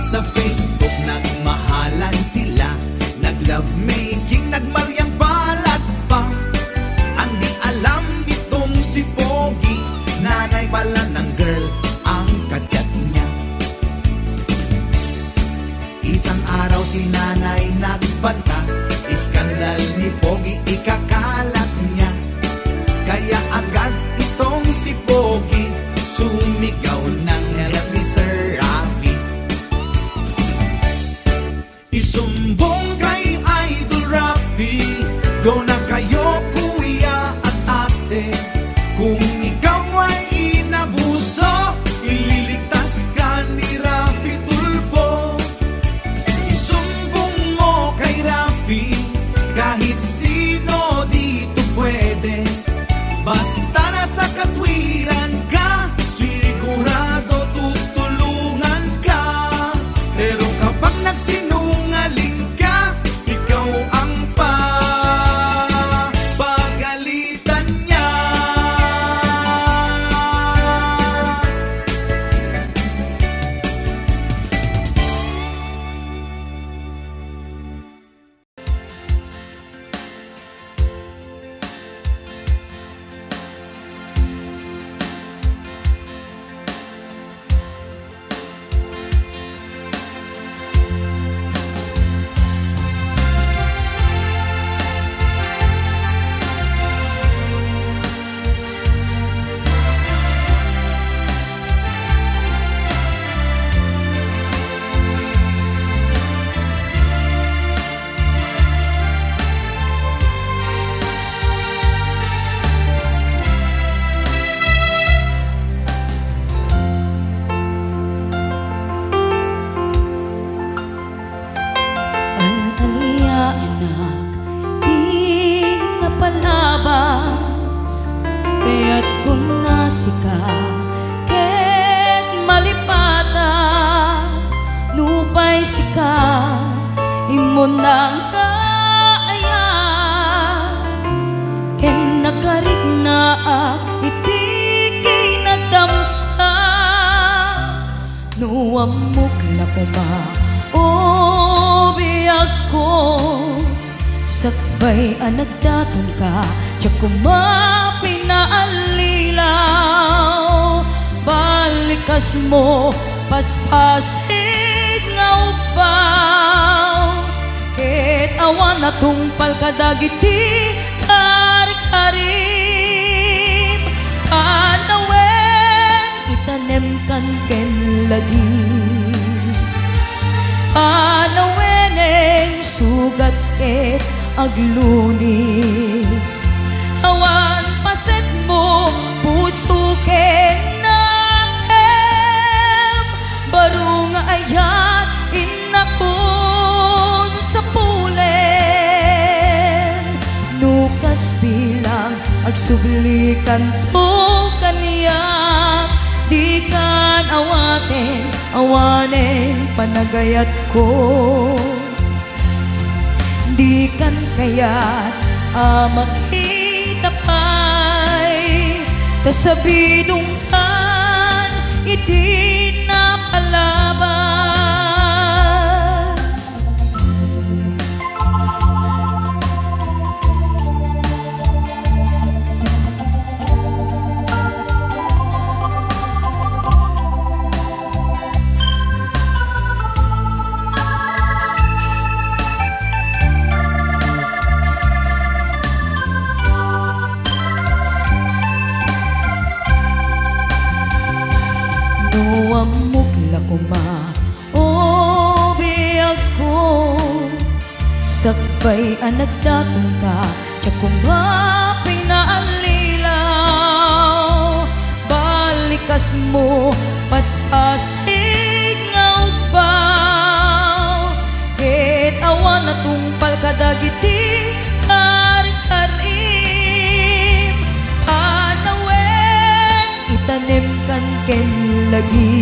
Sa Facebook nagmahalan sila, nag-lovemaking, nagmaryang palad pa. Ang di alam nitong si Pogi, nanay pala ng girl ang ka-chat niya. Isang araw si nanay nagbanta, iskandal ni Pogi ikakalat niya. Kaya agad itong si Pogi, sumigaw ng, "Help me, Sir Rafi." Isumbong kay Idol Rafi, go na kayo kuya at ate. Kung ikaw ay inabuso, ililigtas ka ni Rafi Tulfo. Isumbong mo kay Rafi, sika, ket malipata, nupay sika, immuna nga ayat, ken nakariknaak iti kinadamsak. No ammok la koma, o biagko, sakbay a nagdatonka, diak koma pinaallilaw. Balikasmo, paspasig nga ubbaw, ket awan a tungpal kadagiti karkarim. Panawen, itanemkan ken lagi. Panawenen sugat ket agluni. Awan pasetmo, puso ken nakem. Baro nga ayat, innakon sapulen. No kas bilang, agsublikanto kaniak, dikan awaten, awanen panagayatko. Dikan kayat a makita pay, ta sabidongkan iti napalabas. No ammok la koma, o biagko, sakbay a nagdatonka, diak koma pinaallilaw. Balikasmo, paspasig nga ubbaw, ket awan a tungpal kadagiti karkarim. Panawen, itanemkan ken lagi.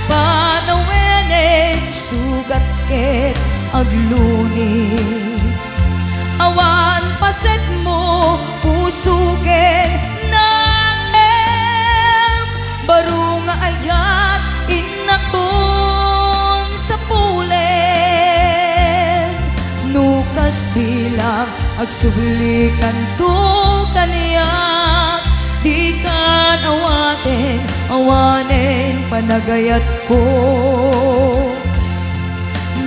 Panawenen sugat ket agluni. Awan pasetmo, puso ken nakem. Baro nga ayat, innakon sapulen. No kas bilang, agsublikanto kaniak, dikan awaten, awanen panagayatko.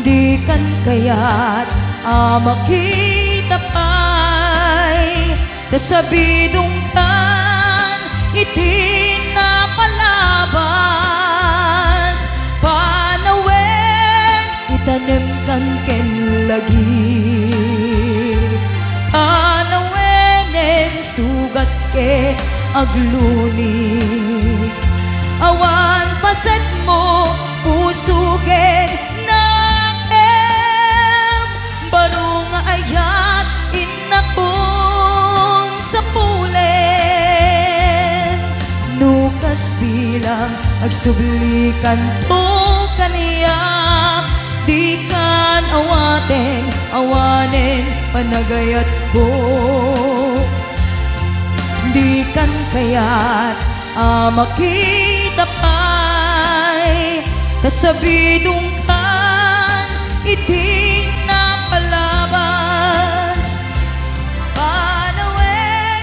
Dikan kayat a makita pay, ta sabidongkan iti napalabas. Panawen, itanemkan ken lagi. Panawenen sugat ket agluni. Awan pasetmo, puso ken nakem. Baro nga ayat, innakon sapulen. No kas bilang, agsublikanto kaniak, dikan awaten, awanen panagayatko. Dikan kayat a makita pay, ta sabidongkan iti napalabas. Panawen.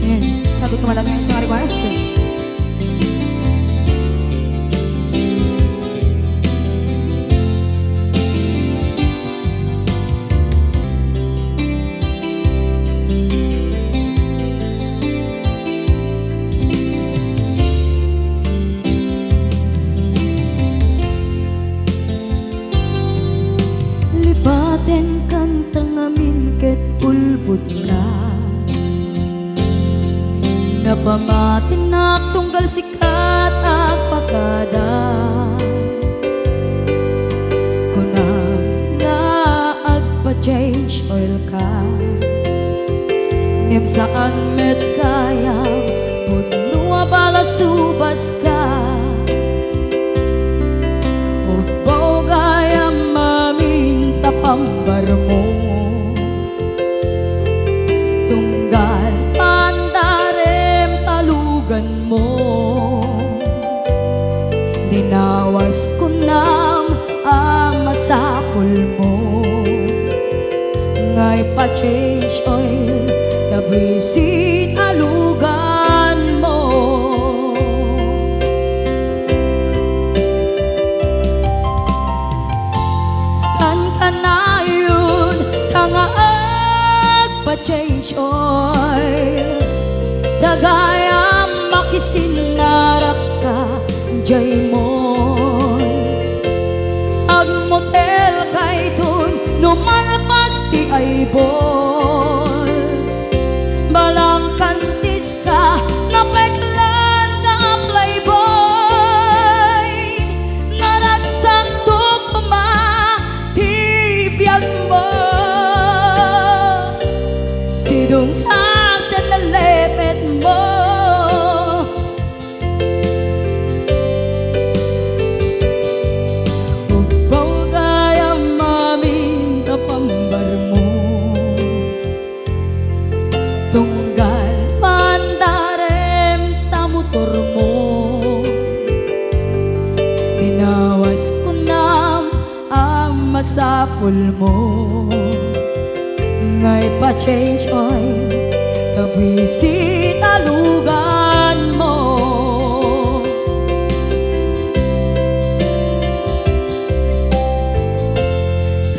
Ayan, sabi ko malam yung isang request. Lipaten kanta ngamin ket ulbodna. Napamatinak tunggal sika agpakada. Kunam nga agpad change oil ka. Ngem saan met gayam pudno a balasubas ka. Ubbaw gayam amin ta pambarmo. Tunggal pandarem ta luganmo. Dinawas kunam a masapulmo. Nga ipa-change oil ta buisit a luganmo. Kankanayon ta nga agpa-change oil. Ta gayam makisinnarakka, Jaymon. Agmotel kayton no malpas ti aybol. Balangkantis ka, napeklan ka a playboy. Naragsakto koma ti biagmo. Sidongka sen nalepetmo. Ubbaw gayam amin ta pambarmo. Tunggal pandarem ta motormo. Dinawas kunam a masapulmo. Nga ipa-change oil ta buisit a luganmo.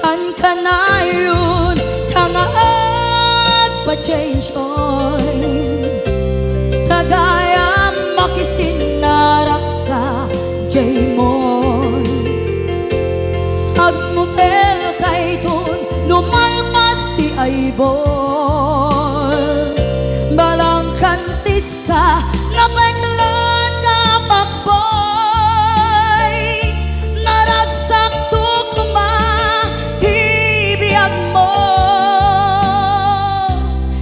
Kankanayon ta nga agpa-change oil. Ta gayam makisinnarakka, Jaymon. Agmotel kayton no malpas ti aybol. Balangkantis ka, napeklan ka a pakboy. Naragsakto koma ti biagmo.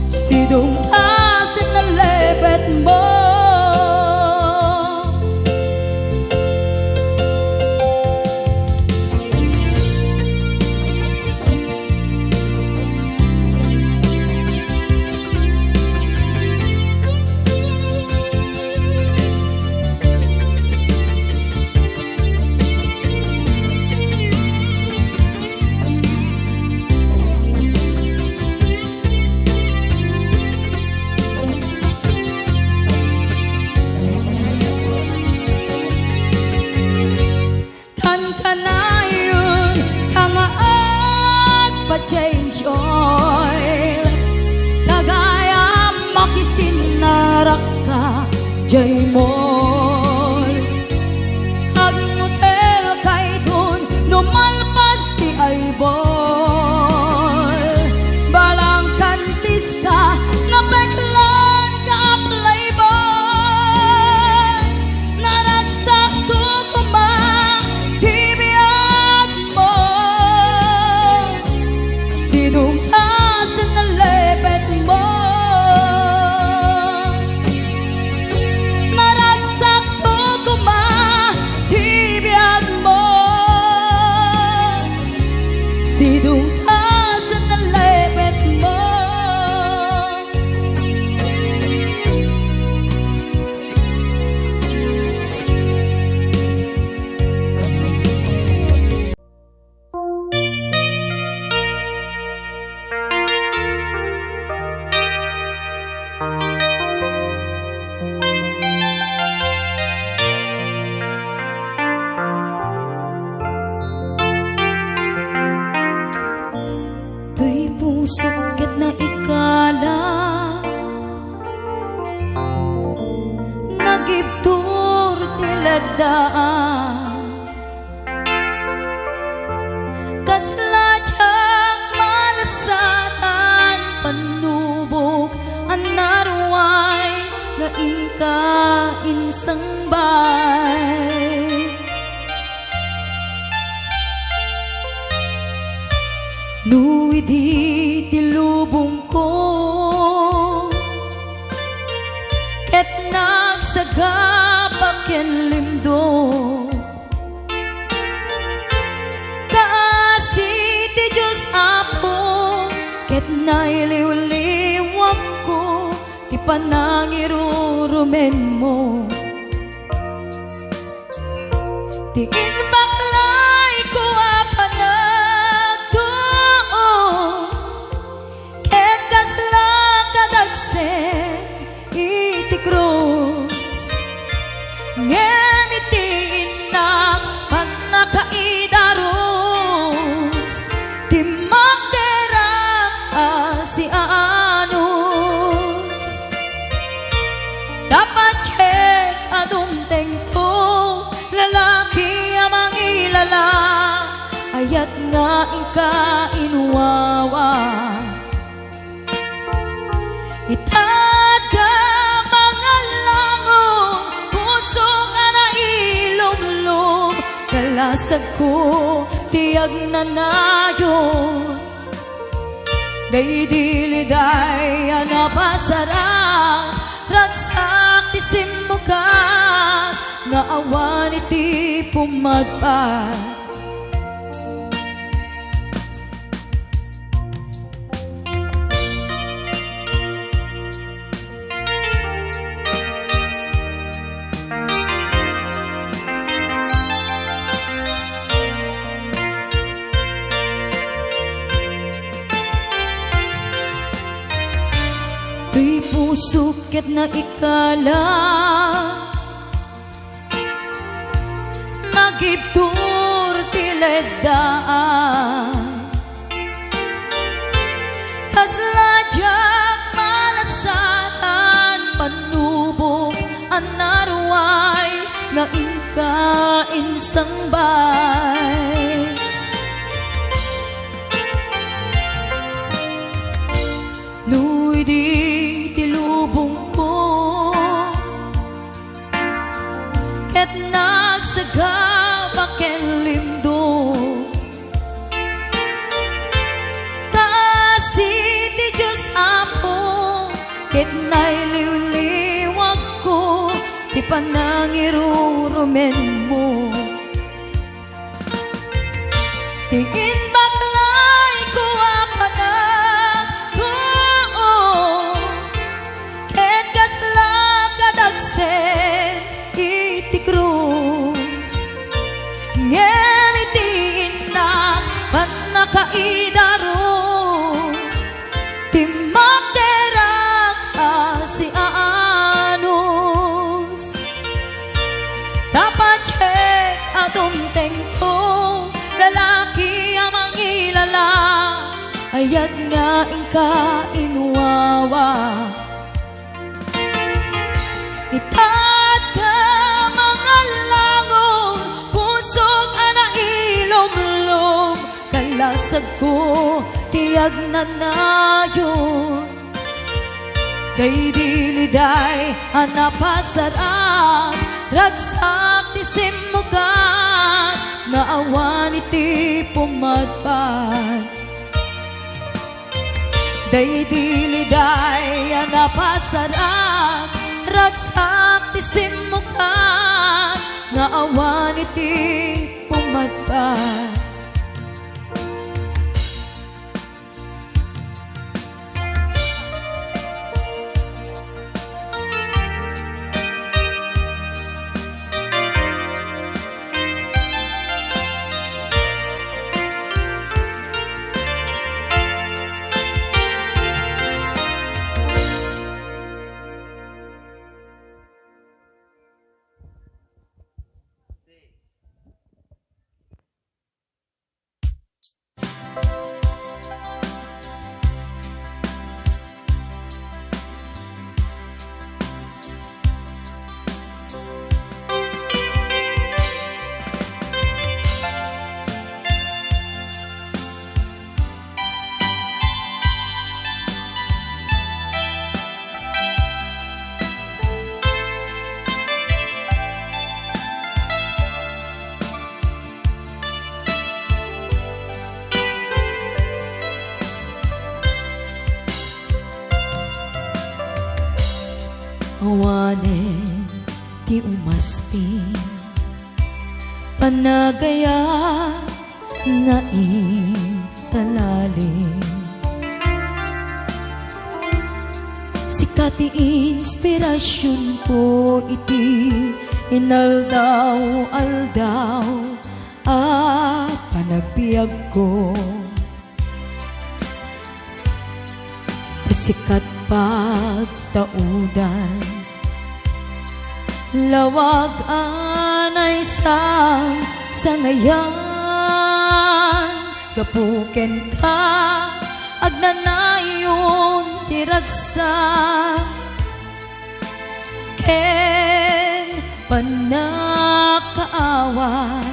Sidongka sen nalepetmo. Kankanayon ta nga agpa-change oil. Ta gayam makisinnarakka, Jaymon. Agmotel kayton no malpas ti aybol. Balangkantis ka, napeklan ka a playboy. Naragsakto koma ti biagmo. Sidongka sen nalepetmo. Naragsakto koma ti biagmo. Sidongka sen nalepetmo. Toy pusok ket naikala, nagibtur ti laddaan. Kasla diak malasatan pannubok a naruay nga inka insangbay. No Idi ti lubongko ket nagsagaba ken limdo, kaasi ti Dios, Apo, ket nailiwliwakko ti panangirurumenmo. Ti imbaklayko a panagtuo ket kasla kadagsen iti krus. Ngem iti innak pannakaidarus, timmakderak a siaanus. Dapat ket adun tengto, lalaki a mangilala, ayat nga inka inwawa. Ita adda mangallangon, puso nga nailumlom, kalasagko ti agnanayon. Daydi liday a napasarak, ragsak ti simmukat nga awan iti pummadpad. Ti pusok ket naikala, nagibtur ti leddaan. Kasla diak malasatan, panubok a naruay nga inka insangbay. No idi ti lubongko ket nagsagaba ken limdo, kaasi ti Dios, Apo, ket nailiwliwakko ti panangirurumenmo. Ti imbaklayko a panagtuo ket kasla kadagsen iti krus. Ngem iti innak pannakaidarus, timmakderak a siaanus. Dapat ket adun tengto, lalaki a mangilala, ayat nga inka inwawa. Ita adda mangallangon, pusok a nailumlom, kalasagko ti agnanayon. Daydi liday a napasarak, ragsak ti simmukat nga awan iti pummadpad. Daydi liday a napasarak, ragsak ti simmukat nga awan iti pummadpad. Awanen ti umasping, panagayat nga intalaling. Sika ti inspirasionko iti inaldaw-aldaw a panagbiagko. Sikat pagtaudan, lawag a naisang sangayan, gapu kenka, agnanayon ti ragsak ken pannakaawat.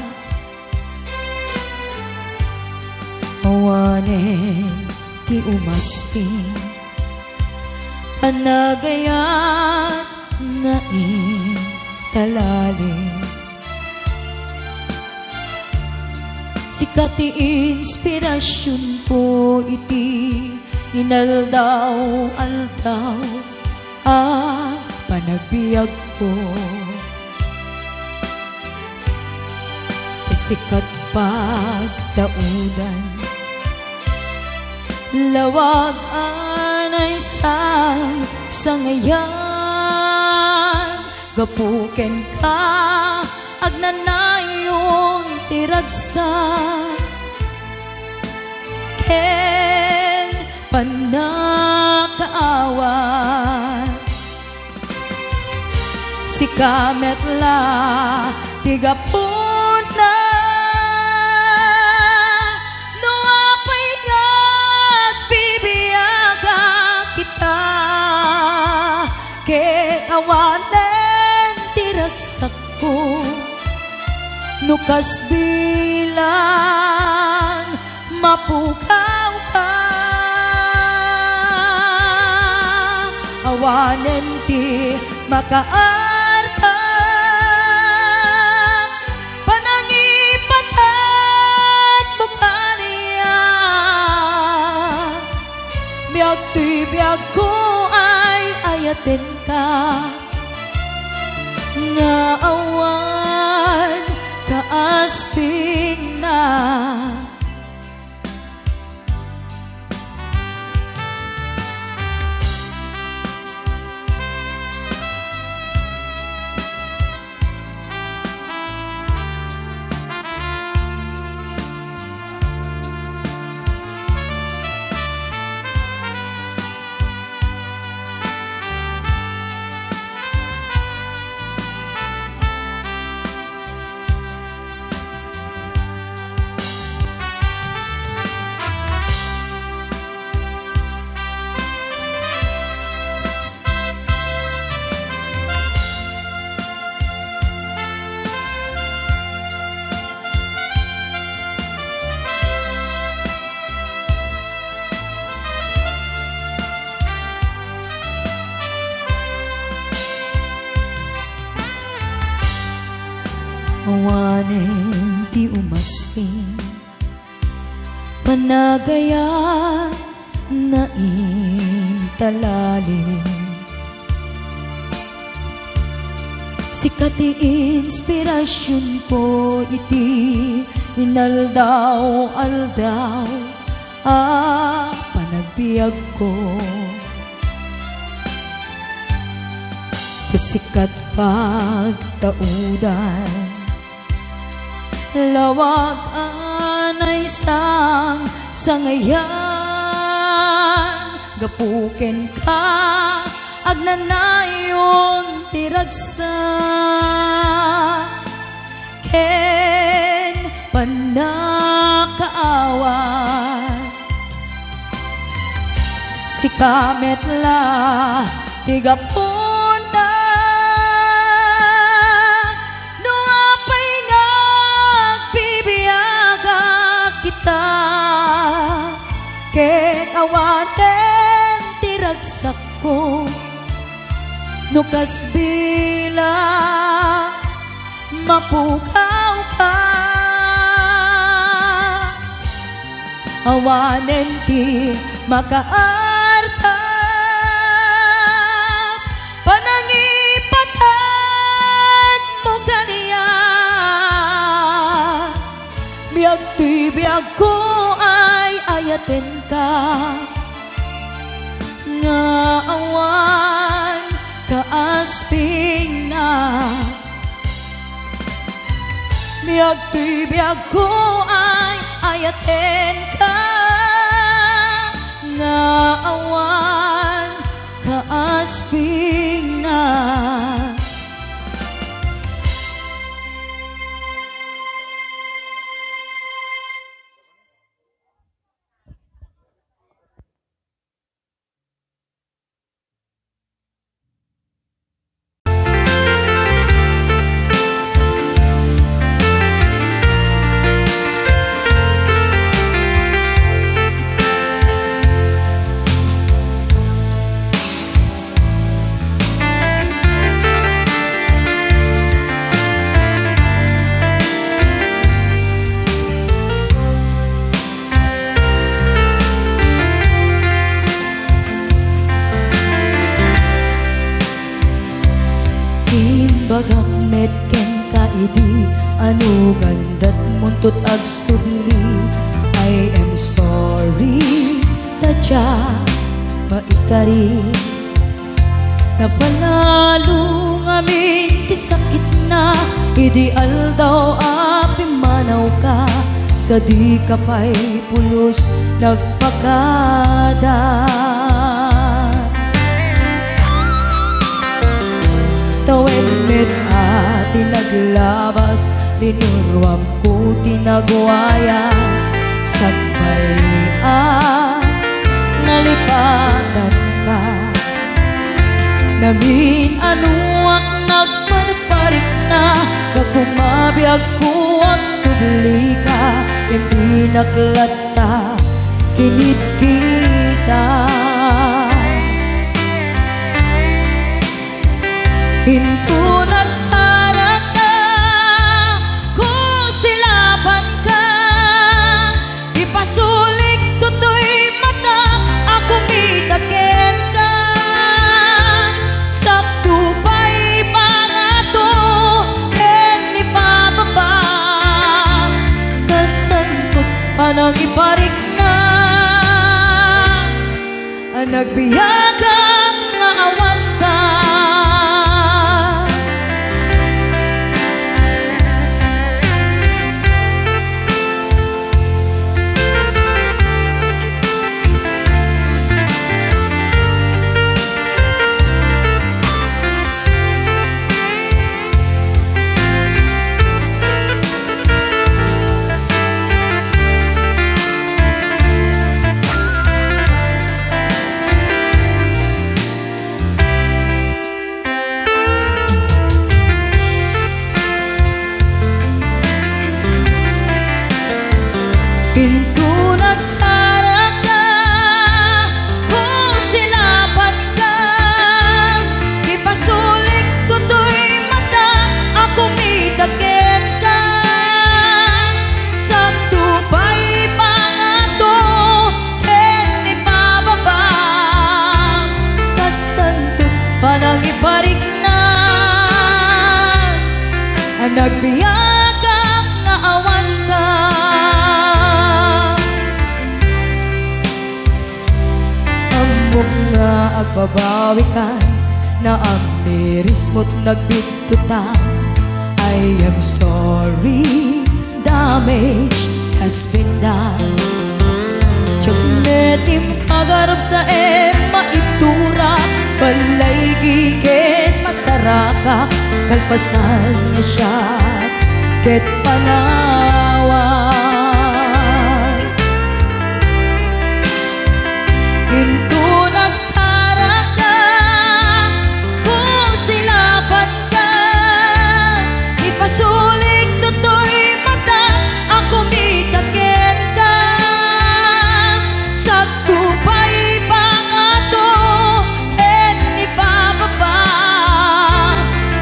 Awanen ti umasping, panagayat nga intalaling. Sika ti inspirasionko iti inaldaw-aldaw a panagbiagko. Sikat pagtaudan, lawag a naisang sangayan, gapu kenka, agnanayon ti ragsak ken pannakaawat. Sika met la ti gapuna no apay nga agbibiagak ita, ket awanen ti ragsakko. No kas bilang mapukawka, awanen ti makaarta, panangipatatmo kaniak. Biag toy biagko ay ayatenka, nga awan kaaspingna. Awanen ti umasping, panagayat nga intalaling. Sika ti inspirasionko iti inaldaw-aldaw a panagbiagko. Sikat pagtaudan, lawag a naisang sangayan, gapu kenka, agnanayon ti ragsak ken pannakaawat. Sika met la ti gapuna no apay nga agbibiagak ita, ket awanen ti ragsakko. No kas bilang mapukawka, awanen ti makaarta, panangi kenka nga awan kaaspingna. Biag toy biagko ay ayatenka nga awan kaaspingna. Imbagak met kenka idi anugan datmuntot agsubli. I am sorry, ta dia maikari. Napalalo ngamin ti sakitna idi aldaw a pimmanawka, sadika pay pulos nagpakada. Tawen met a ti naglabas, linuruamko ti nagwayas, sakbay a nalipatanka. Namin-anoak nagparparikna, gapu mabiagko agsublika, impinak latta kinit kita. Inton agsaraka, kusilapanka, ipasulik toy mata a kumita kenka. Sakto pay pangato ken ipababa, kastan met panangiparikna. Nagbiagak nga awanka. Inton agsaraka, kusilapanka, ipasulik toy mata a kumita kenka. Sakto pay pangato ken ipababa, kastan met panangiparikna. Nagbiagak nga awanka. Ammok nga agbabawikan, naamiris met nagbittotan. I am sorry, damage has been done. Diak met impagarupsaem maitura, balaygi ken masaraka, kalpasan nga siak ket panawan. Inton agsaraka, kusilapanka, ipasulik toy mata a kumita kenka. Sakto pay pangato ken ipababa,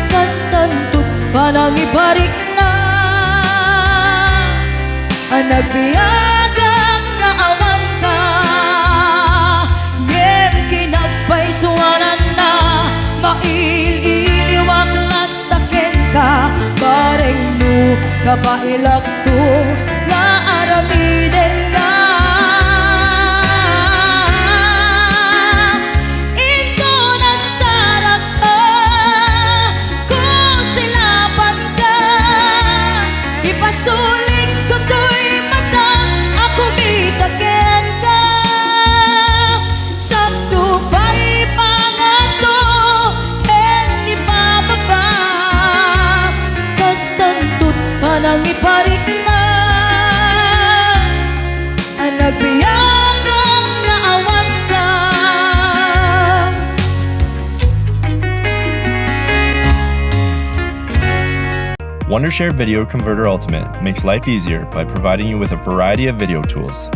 kastan met panangiparikna. Nagbiagak nga awanka, ngem kinapaysuananna, mail-iliwak latta kenka, bareng no kabaelakto nga aramidenka. Wondershare Video Converter Ultimate makes life easier by providing you with a variety of video tools.